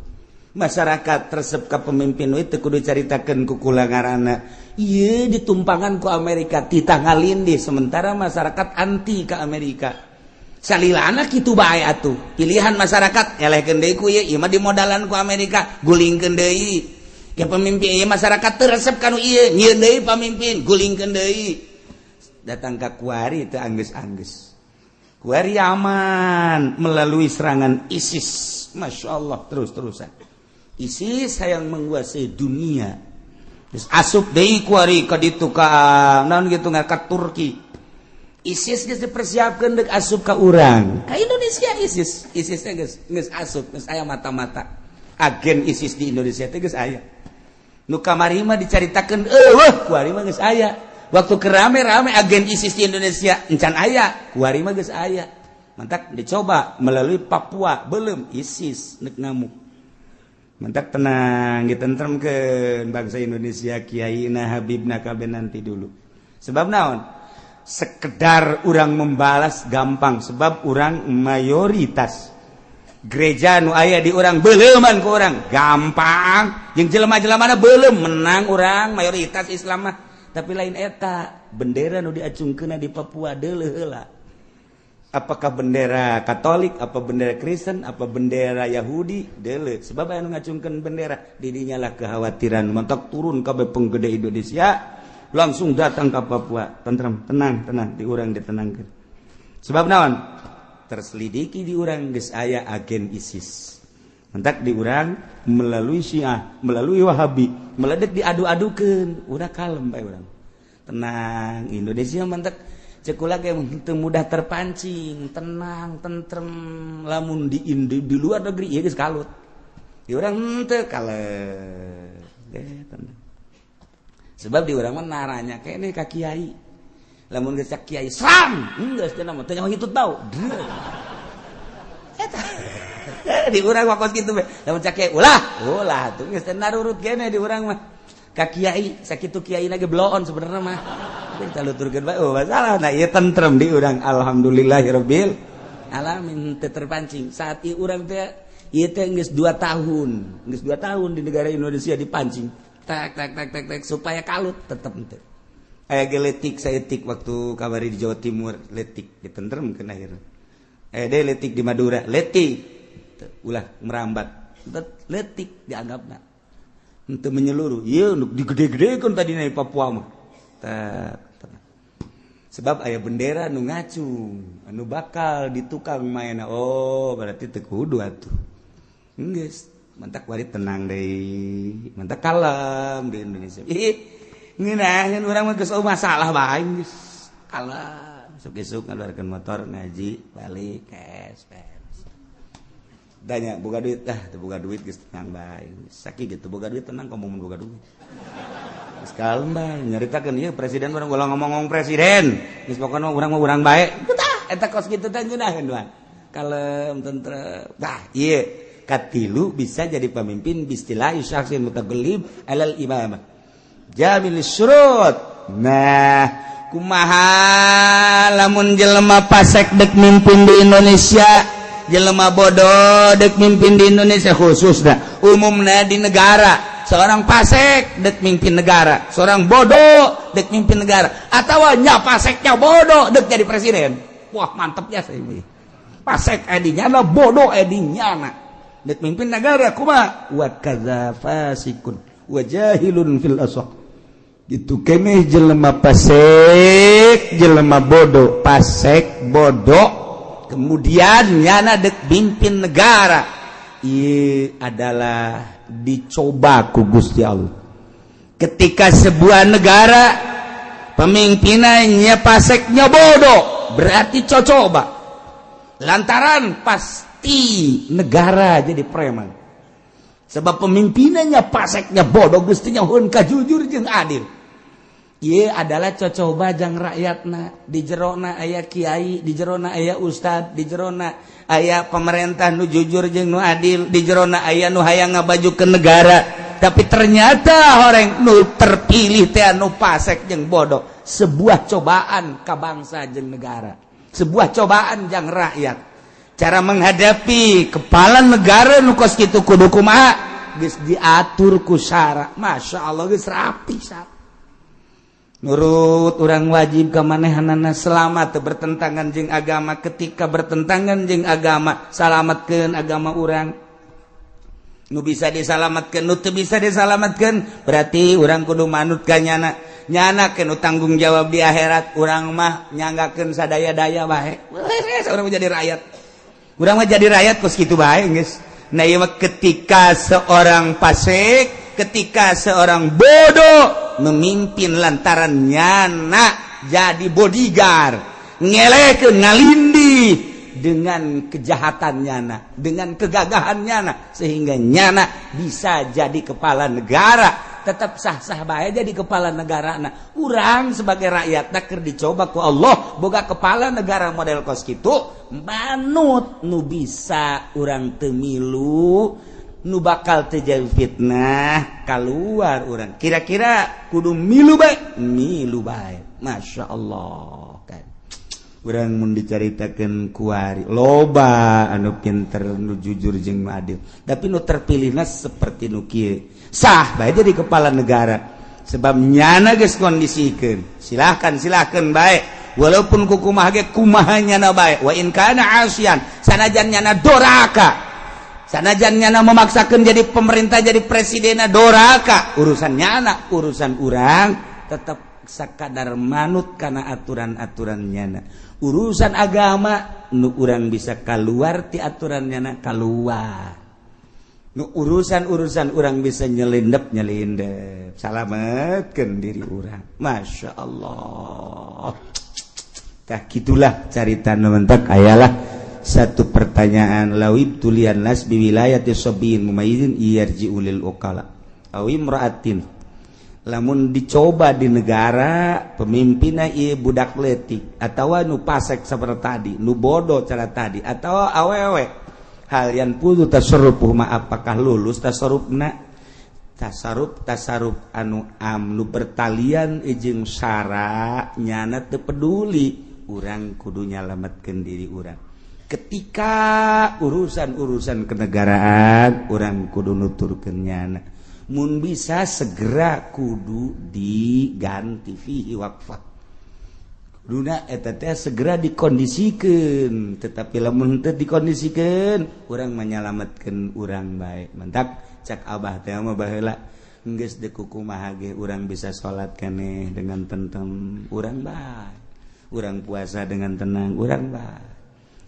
masyarakat resep ka pemimpin itu. Kudu caritakeun ku kula ngaranna ieu ditumpangan ku Amerika, titah ngalindih, sementara masyarakat anti ke Amerika. Salilana kitu bae atuh, pilihan masyarakat elehkeun deui ku ieu, ieu mah dimodalan ku Amerika, gulingkeun deui ke pemimpin ieu. Masyarakat teu resep kanu ieu, nyieun deui pamimpin, gulingkeun deui. Datang ka kuari teu anggeus-anggeus. Kuari aman melalui serangan ISIS. Masya Allah, terus-terusan ISIS yang menguasai dunia. Terus asup deui kuari ka ditu, ka naon gitu, ka Turki. ISIS geus dipersiapkeun deuk asup ka urang, ka Indonesia. ISIS, ISIS teh geus geus asup, geus aya mata-mata agen ISIS di Indonesia teh geus aya. Nu kamari mah dicaritakeun eueuh, kuari mah geus aya. Waktu kerame-rame agen ISIS di Indonesia encan aya, kuari mah geus aya. Mantak dicoba melalui Papua, belum ISIS nek ngamuk. Mantak tenang, ditentremkeun bangsa Indonesia, kiai na, habibna, kabeh nanti dulu. Sebab naon? Sekedar orang membalas gampang, sebab orang mayoritas. Gereja nu aya di urang beleuman ku urang gampang, jeung jelema-jelema belum menang orang mayoritas Islam mah. Tapi lain eta, bendera nu diacungkeun di Papua deuleuh heula. Apakah bendera Katolik, apa bendera Kristen, apa bendera Yahudi, deuleuh. Sebab aya nu ngacungkeun bendera, didinya lah kekhawatiran. Mantak turun kabeh penggede Indonesia langsung datang ke Papua. Tentrem, tenang, tenang, di urang ditenangkeun. Sebab naon? Terselidiki di urang geus aya agen ISIS. Mantak di urang melalui Syiah, melalui Wahabi, meledek diadu-adukeun, udah kalem bae urang. Tenang, Indonesia mantak cek kula ge teu mudah terpancing, tenang, tentrem. Lamun di luar negeri ieu geus kalut. Di urang henteu, kalem. Deh, tenang. Sebab di urang mah naranya kene ka kiai. Lamun geus cak kiai serang, geus cenah mah teu nyaho hitut bau. Eta. Di urang mah kos kitu be. Lamun cak kiai ulah, ulah tuh geus teu narurut kene di urang mah. Ka kiai, sakitu kiai lagi bloon sebenarnya mah. Kita luturkeun bae, oh masalah. Nah, ieu tentrem di urang, alhamdulillahirabbil alamin, teu terpancing. Saat ieu urang teh ieu teh geus 2 tahun, geus 2 tahun di negara Indonesia dipancing. Tak tak tak tak tak supaya kalut tetep henteu. Aya ge letik saeutik waktu kabari di Jawa Timur, letik ditentremkeun akhirna. Aya deui letik di Madura, letik. Ulah merambat. Letik dianggapna. Henteu menyeluruh. Ieu nu digede-gedekeun tadina di Papua mah. Sebab aya bendera nu ngacung, anu bakal ditukang mainna. Oh, berarti teu kudu atuh. Geus, mantak wari tenang deui, mantak kalem di Indonesia. Ih, ngeunaheun urang mah geus masalah bae geus. Kalem, isuk-isuk ngaluarkeun motor ngaji, balik cash beres. Tanya, boga duit dah, teu boga duit geus tenang bae. Sakieu gitu boga duit tenang, komo mun boga duit. Geus kalem bae, nyaritakeun ieu presiden urang ulah ngomong-ngomong presiden. Geus pokona urang mah urang bae. Tah, eta kos kitu teh ngeunaheun mah. Kalem, tentrem. Tah, ieu katilu bisa jadi pemimpin bistilah syakhsin mutagallib alal imamah. Jamil syurut. Nah, kumaha lamun jelema pasek dek mimpin di Indonesia, jelema bodoh dek mimpin di Indonesia khususnya, umumnya di negara. Seorang pasek dek mimpin negara, seorang bodoh dek mimpin negara, atau nya paseknya bodoh dek jadi presiden. Wah, mantep ya saya ini. Pasek edinya lah, bodoh edinya nah. Dek mimpin negara kumaha? Wa kadza fasikun wa jahilun fil asah. Gitu keneh jelema pasek, jelema bodoh, pasek bodoh. Kemudian nyana dek mimpin negara. Ieu adalah dicoba ku Gusti Allah. Ketika sebuah negara pemimpinannya paseknya bodoh, berarti cocoba. Lantaran pasti negara jadi preman. Sebab pemimpinannya paseknya bodoh, gustinya hun kajujur jeung adil. Ieu adalah cocoba jang rakyatna, di jerona aya kiai, di jerona aya ustad, di jerona aya pemerintah nu jujur jeung nu adil, di jerona aya nu hayang ngabajukeun negara. Tapi ternyata orang nu terpilih teh nu pasek jeung bodoh. Sebuah cobaan ka bangsa jeung negara, sebuah cobaan jang rakyat. Cara menghadapi kepala negara nu kos kitu kudu kumaha? Geus diatur ku syara. Masya Allah geus rapi syara. Nurut urang wajib ka manehanana selama teu bertentangan jeung agama. Ketika bertentangan jeung agama, salamatkeun agama urang. Nu bisa disalamatkeun, nu teu bisa disalamatkeun, berarti urang kudu manut ka nyana. Nyana keun tanggung jawab di akhirat, urang mah nyanggakeun sadaya-daya bae. Urang mah jadi rakyat. Urang mah jadi rakyat kos kitu bae geus. Nah ieu mah ketika seorang fasik, ketika seorang bodoh memimpin lantaran nyana jadi bodyguard, ngelekeun ngalindih dengan kejahatan nyana, dengan kegagahan nyana, sehingga nyana bisa jadi kepala negara. Tetap sah-sah bae jadi kepala negara. Nah, urang sebagai rakyat keur dicoba ku Allah boga kepala negara model kos kitu, manut nu bisa urang teu milu, nu bakal terjadi fitnah keluar urang. Kira-kira kudu milu bae, milu bae. Masya Allah kan. Urang mun dicaritakeun kuari loba anu pinter, nu jujur jeung nu adil, tapi nu terpilihna seperti nu kieu sah bae jadi kepala negara. Sebab nyana geus kondisikeun, silahkan silahkan bae, walaupun kukumaha ge kumaha nyana bae. Wa in kana asian, sanajan nyana doraka, sanajan nyana memaksakan jadi pemerintah, jadi presiden doraka, urusan nyana, urusan urang tetap sakadar manut karena aturan-aturan nyana. Urusan agama nu urang bisa keluar ti aturan nyana keluar, nu urusan-urusan urang bisa nyelindep nyelindep, salametkeun diri urang. Masya Allah. Tah gitulah carita nu mentak ayalah satu pertanyaan lawib tulian nas bi wilayati sabiyin mumayyizin yarji'u lil uqala aw imra'atin. Lamun dicoba di negara pemimpinna ieu budak leutik atawa nu pasek seperti tadi, nu bodoh cara tadi, atau awewe, hal yang putu tasarrufuh ma, apakah lulus tasarrufna? Tasarruf tasarruf anu am nu bertalian jeung syara nyana teu peduli, urang kudu nyalametkeun diri urang. Ketika urusan-urusan kenegaraan urang kudu nuturkeun nyana, mun bisa segera kudu diganti fihi waqfah. Kuduna eta teh segera dikondisikeun, tetapi lamun teu dikondisikeun urang menyelamatkeun urang bae. Mentak cak abah teh mah baheula geus deuk kumaha ge urang bisa salat keneh dengan tentrem urang bae, urang puasa dengan tenang urang bae,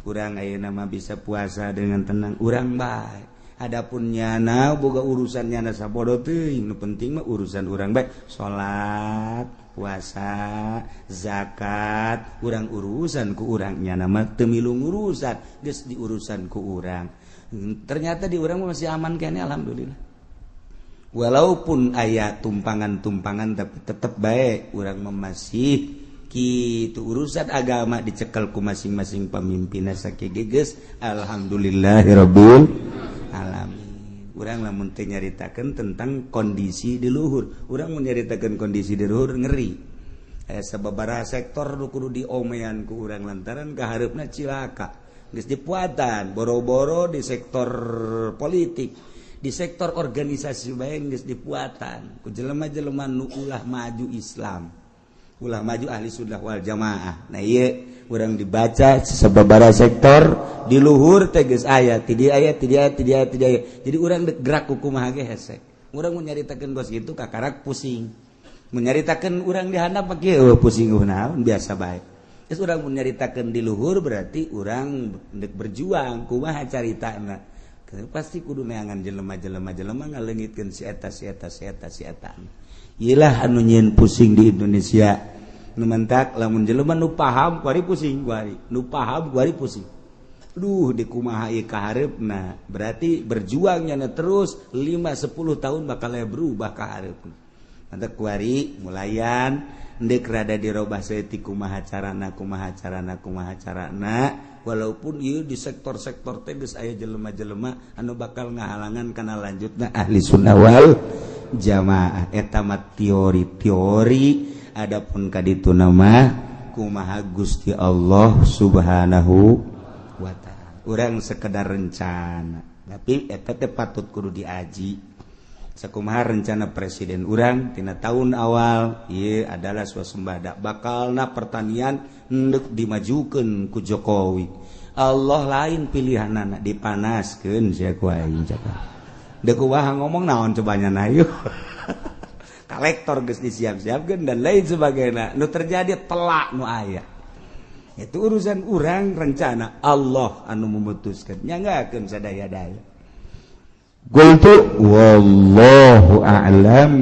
urang ayeuna mah bisa puasa dengan tenang urang bae. Adapun nyana boga urusan nyana sabodo teuing, nu penting mah urusan urang bae, salat, puasa, zakat, urang urusan ku urang, nyana mah teu milu ngurusan, geus diurusan ku urang. Ternyata di urang masih aman kene, alhamdulillah. Walaupun aya tumpangan-tumpangan tapi tetep bae urang mah masih kitu. Urusan agama dicekel ku masing-masing pemimpinna sakieu geus, alhamdulillahirabbil alamin. Urang lamun teu nyaritakeun tentang kondisi di luhur, urang mun nyaritakeun kondisi di luhur ngeri. Aya sababaraha sektor nu kudu diomean ku urang lantaran kahareupna cilaka. Geus dipuatan boro-boro di sektor politik, di sektor organisasi bae geus dipuatan ku jelema-jelema nu ulah maju Islam. Ulah maju ahli sunnah wal jamaah. Nah, ieu urang dibaca sababaraha sektor di luhur teh geus aya, ti dieu aya, ti dieu aya, ti dieu aya, ti dieu aya. Jadi urang dek gerak ku kumaha ge hese. Urang mun nyaritakeun bos gitu kakarak pusing. Mun nyaritakeun urang di handap mah kieu, pusing naon, biasa bae. Terus urang mun nyaritakeun di luhur berarti urang dek berjuang kumaha caritana. Pasti kudu neangan jelema-jelema jelema ngaleungitkeun si eta, si eta, si eta, si eta. Iyalah anu nyieun pusing di Indonesia. Nu mentak lamun jelema nu paham kuari pusing, kuari nu paham kuari pusing. Duh, di kumaha ieu kahareupna? Berarti berjuangnya terus 5 10 tahun bakal berubah kahareupna. Mantap, kuari mulayan ndek rada dirobah saeutik, kumaha carana, kumaha carana, kumaha carana, walaupun ieu di sektor-sektor teh geus aya jelema-jelema anu bakal ngahalangan kana lanjutna ahli sunnah wal jamaah. Eta mah teori-teori. Adapun kaditu nama kumaha Gusti Allah Subhanahu wa ta'ala, urang sekedar rencana, tapi eta teh patut kudu diaji. Sakumaha rencana presiden urang tina tahun awal, ieu adalah swasembada, bakalna pertanian endek dimajukeun ku Jokowi. Allah lain pilihanana, dipanaskeun sia ku aing cakap. Deuk kumaha ngomong naon cobanya na yeuh. Kolektor geus disiap-siapkeun dan lain sebagainya. Nu terjadi telak nu aya. Itu urusan urang rencana, Allah anu memutuskan. Nyanggakeun sadaya-daya. Qultu wallahu a'lam.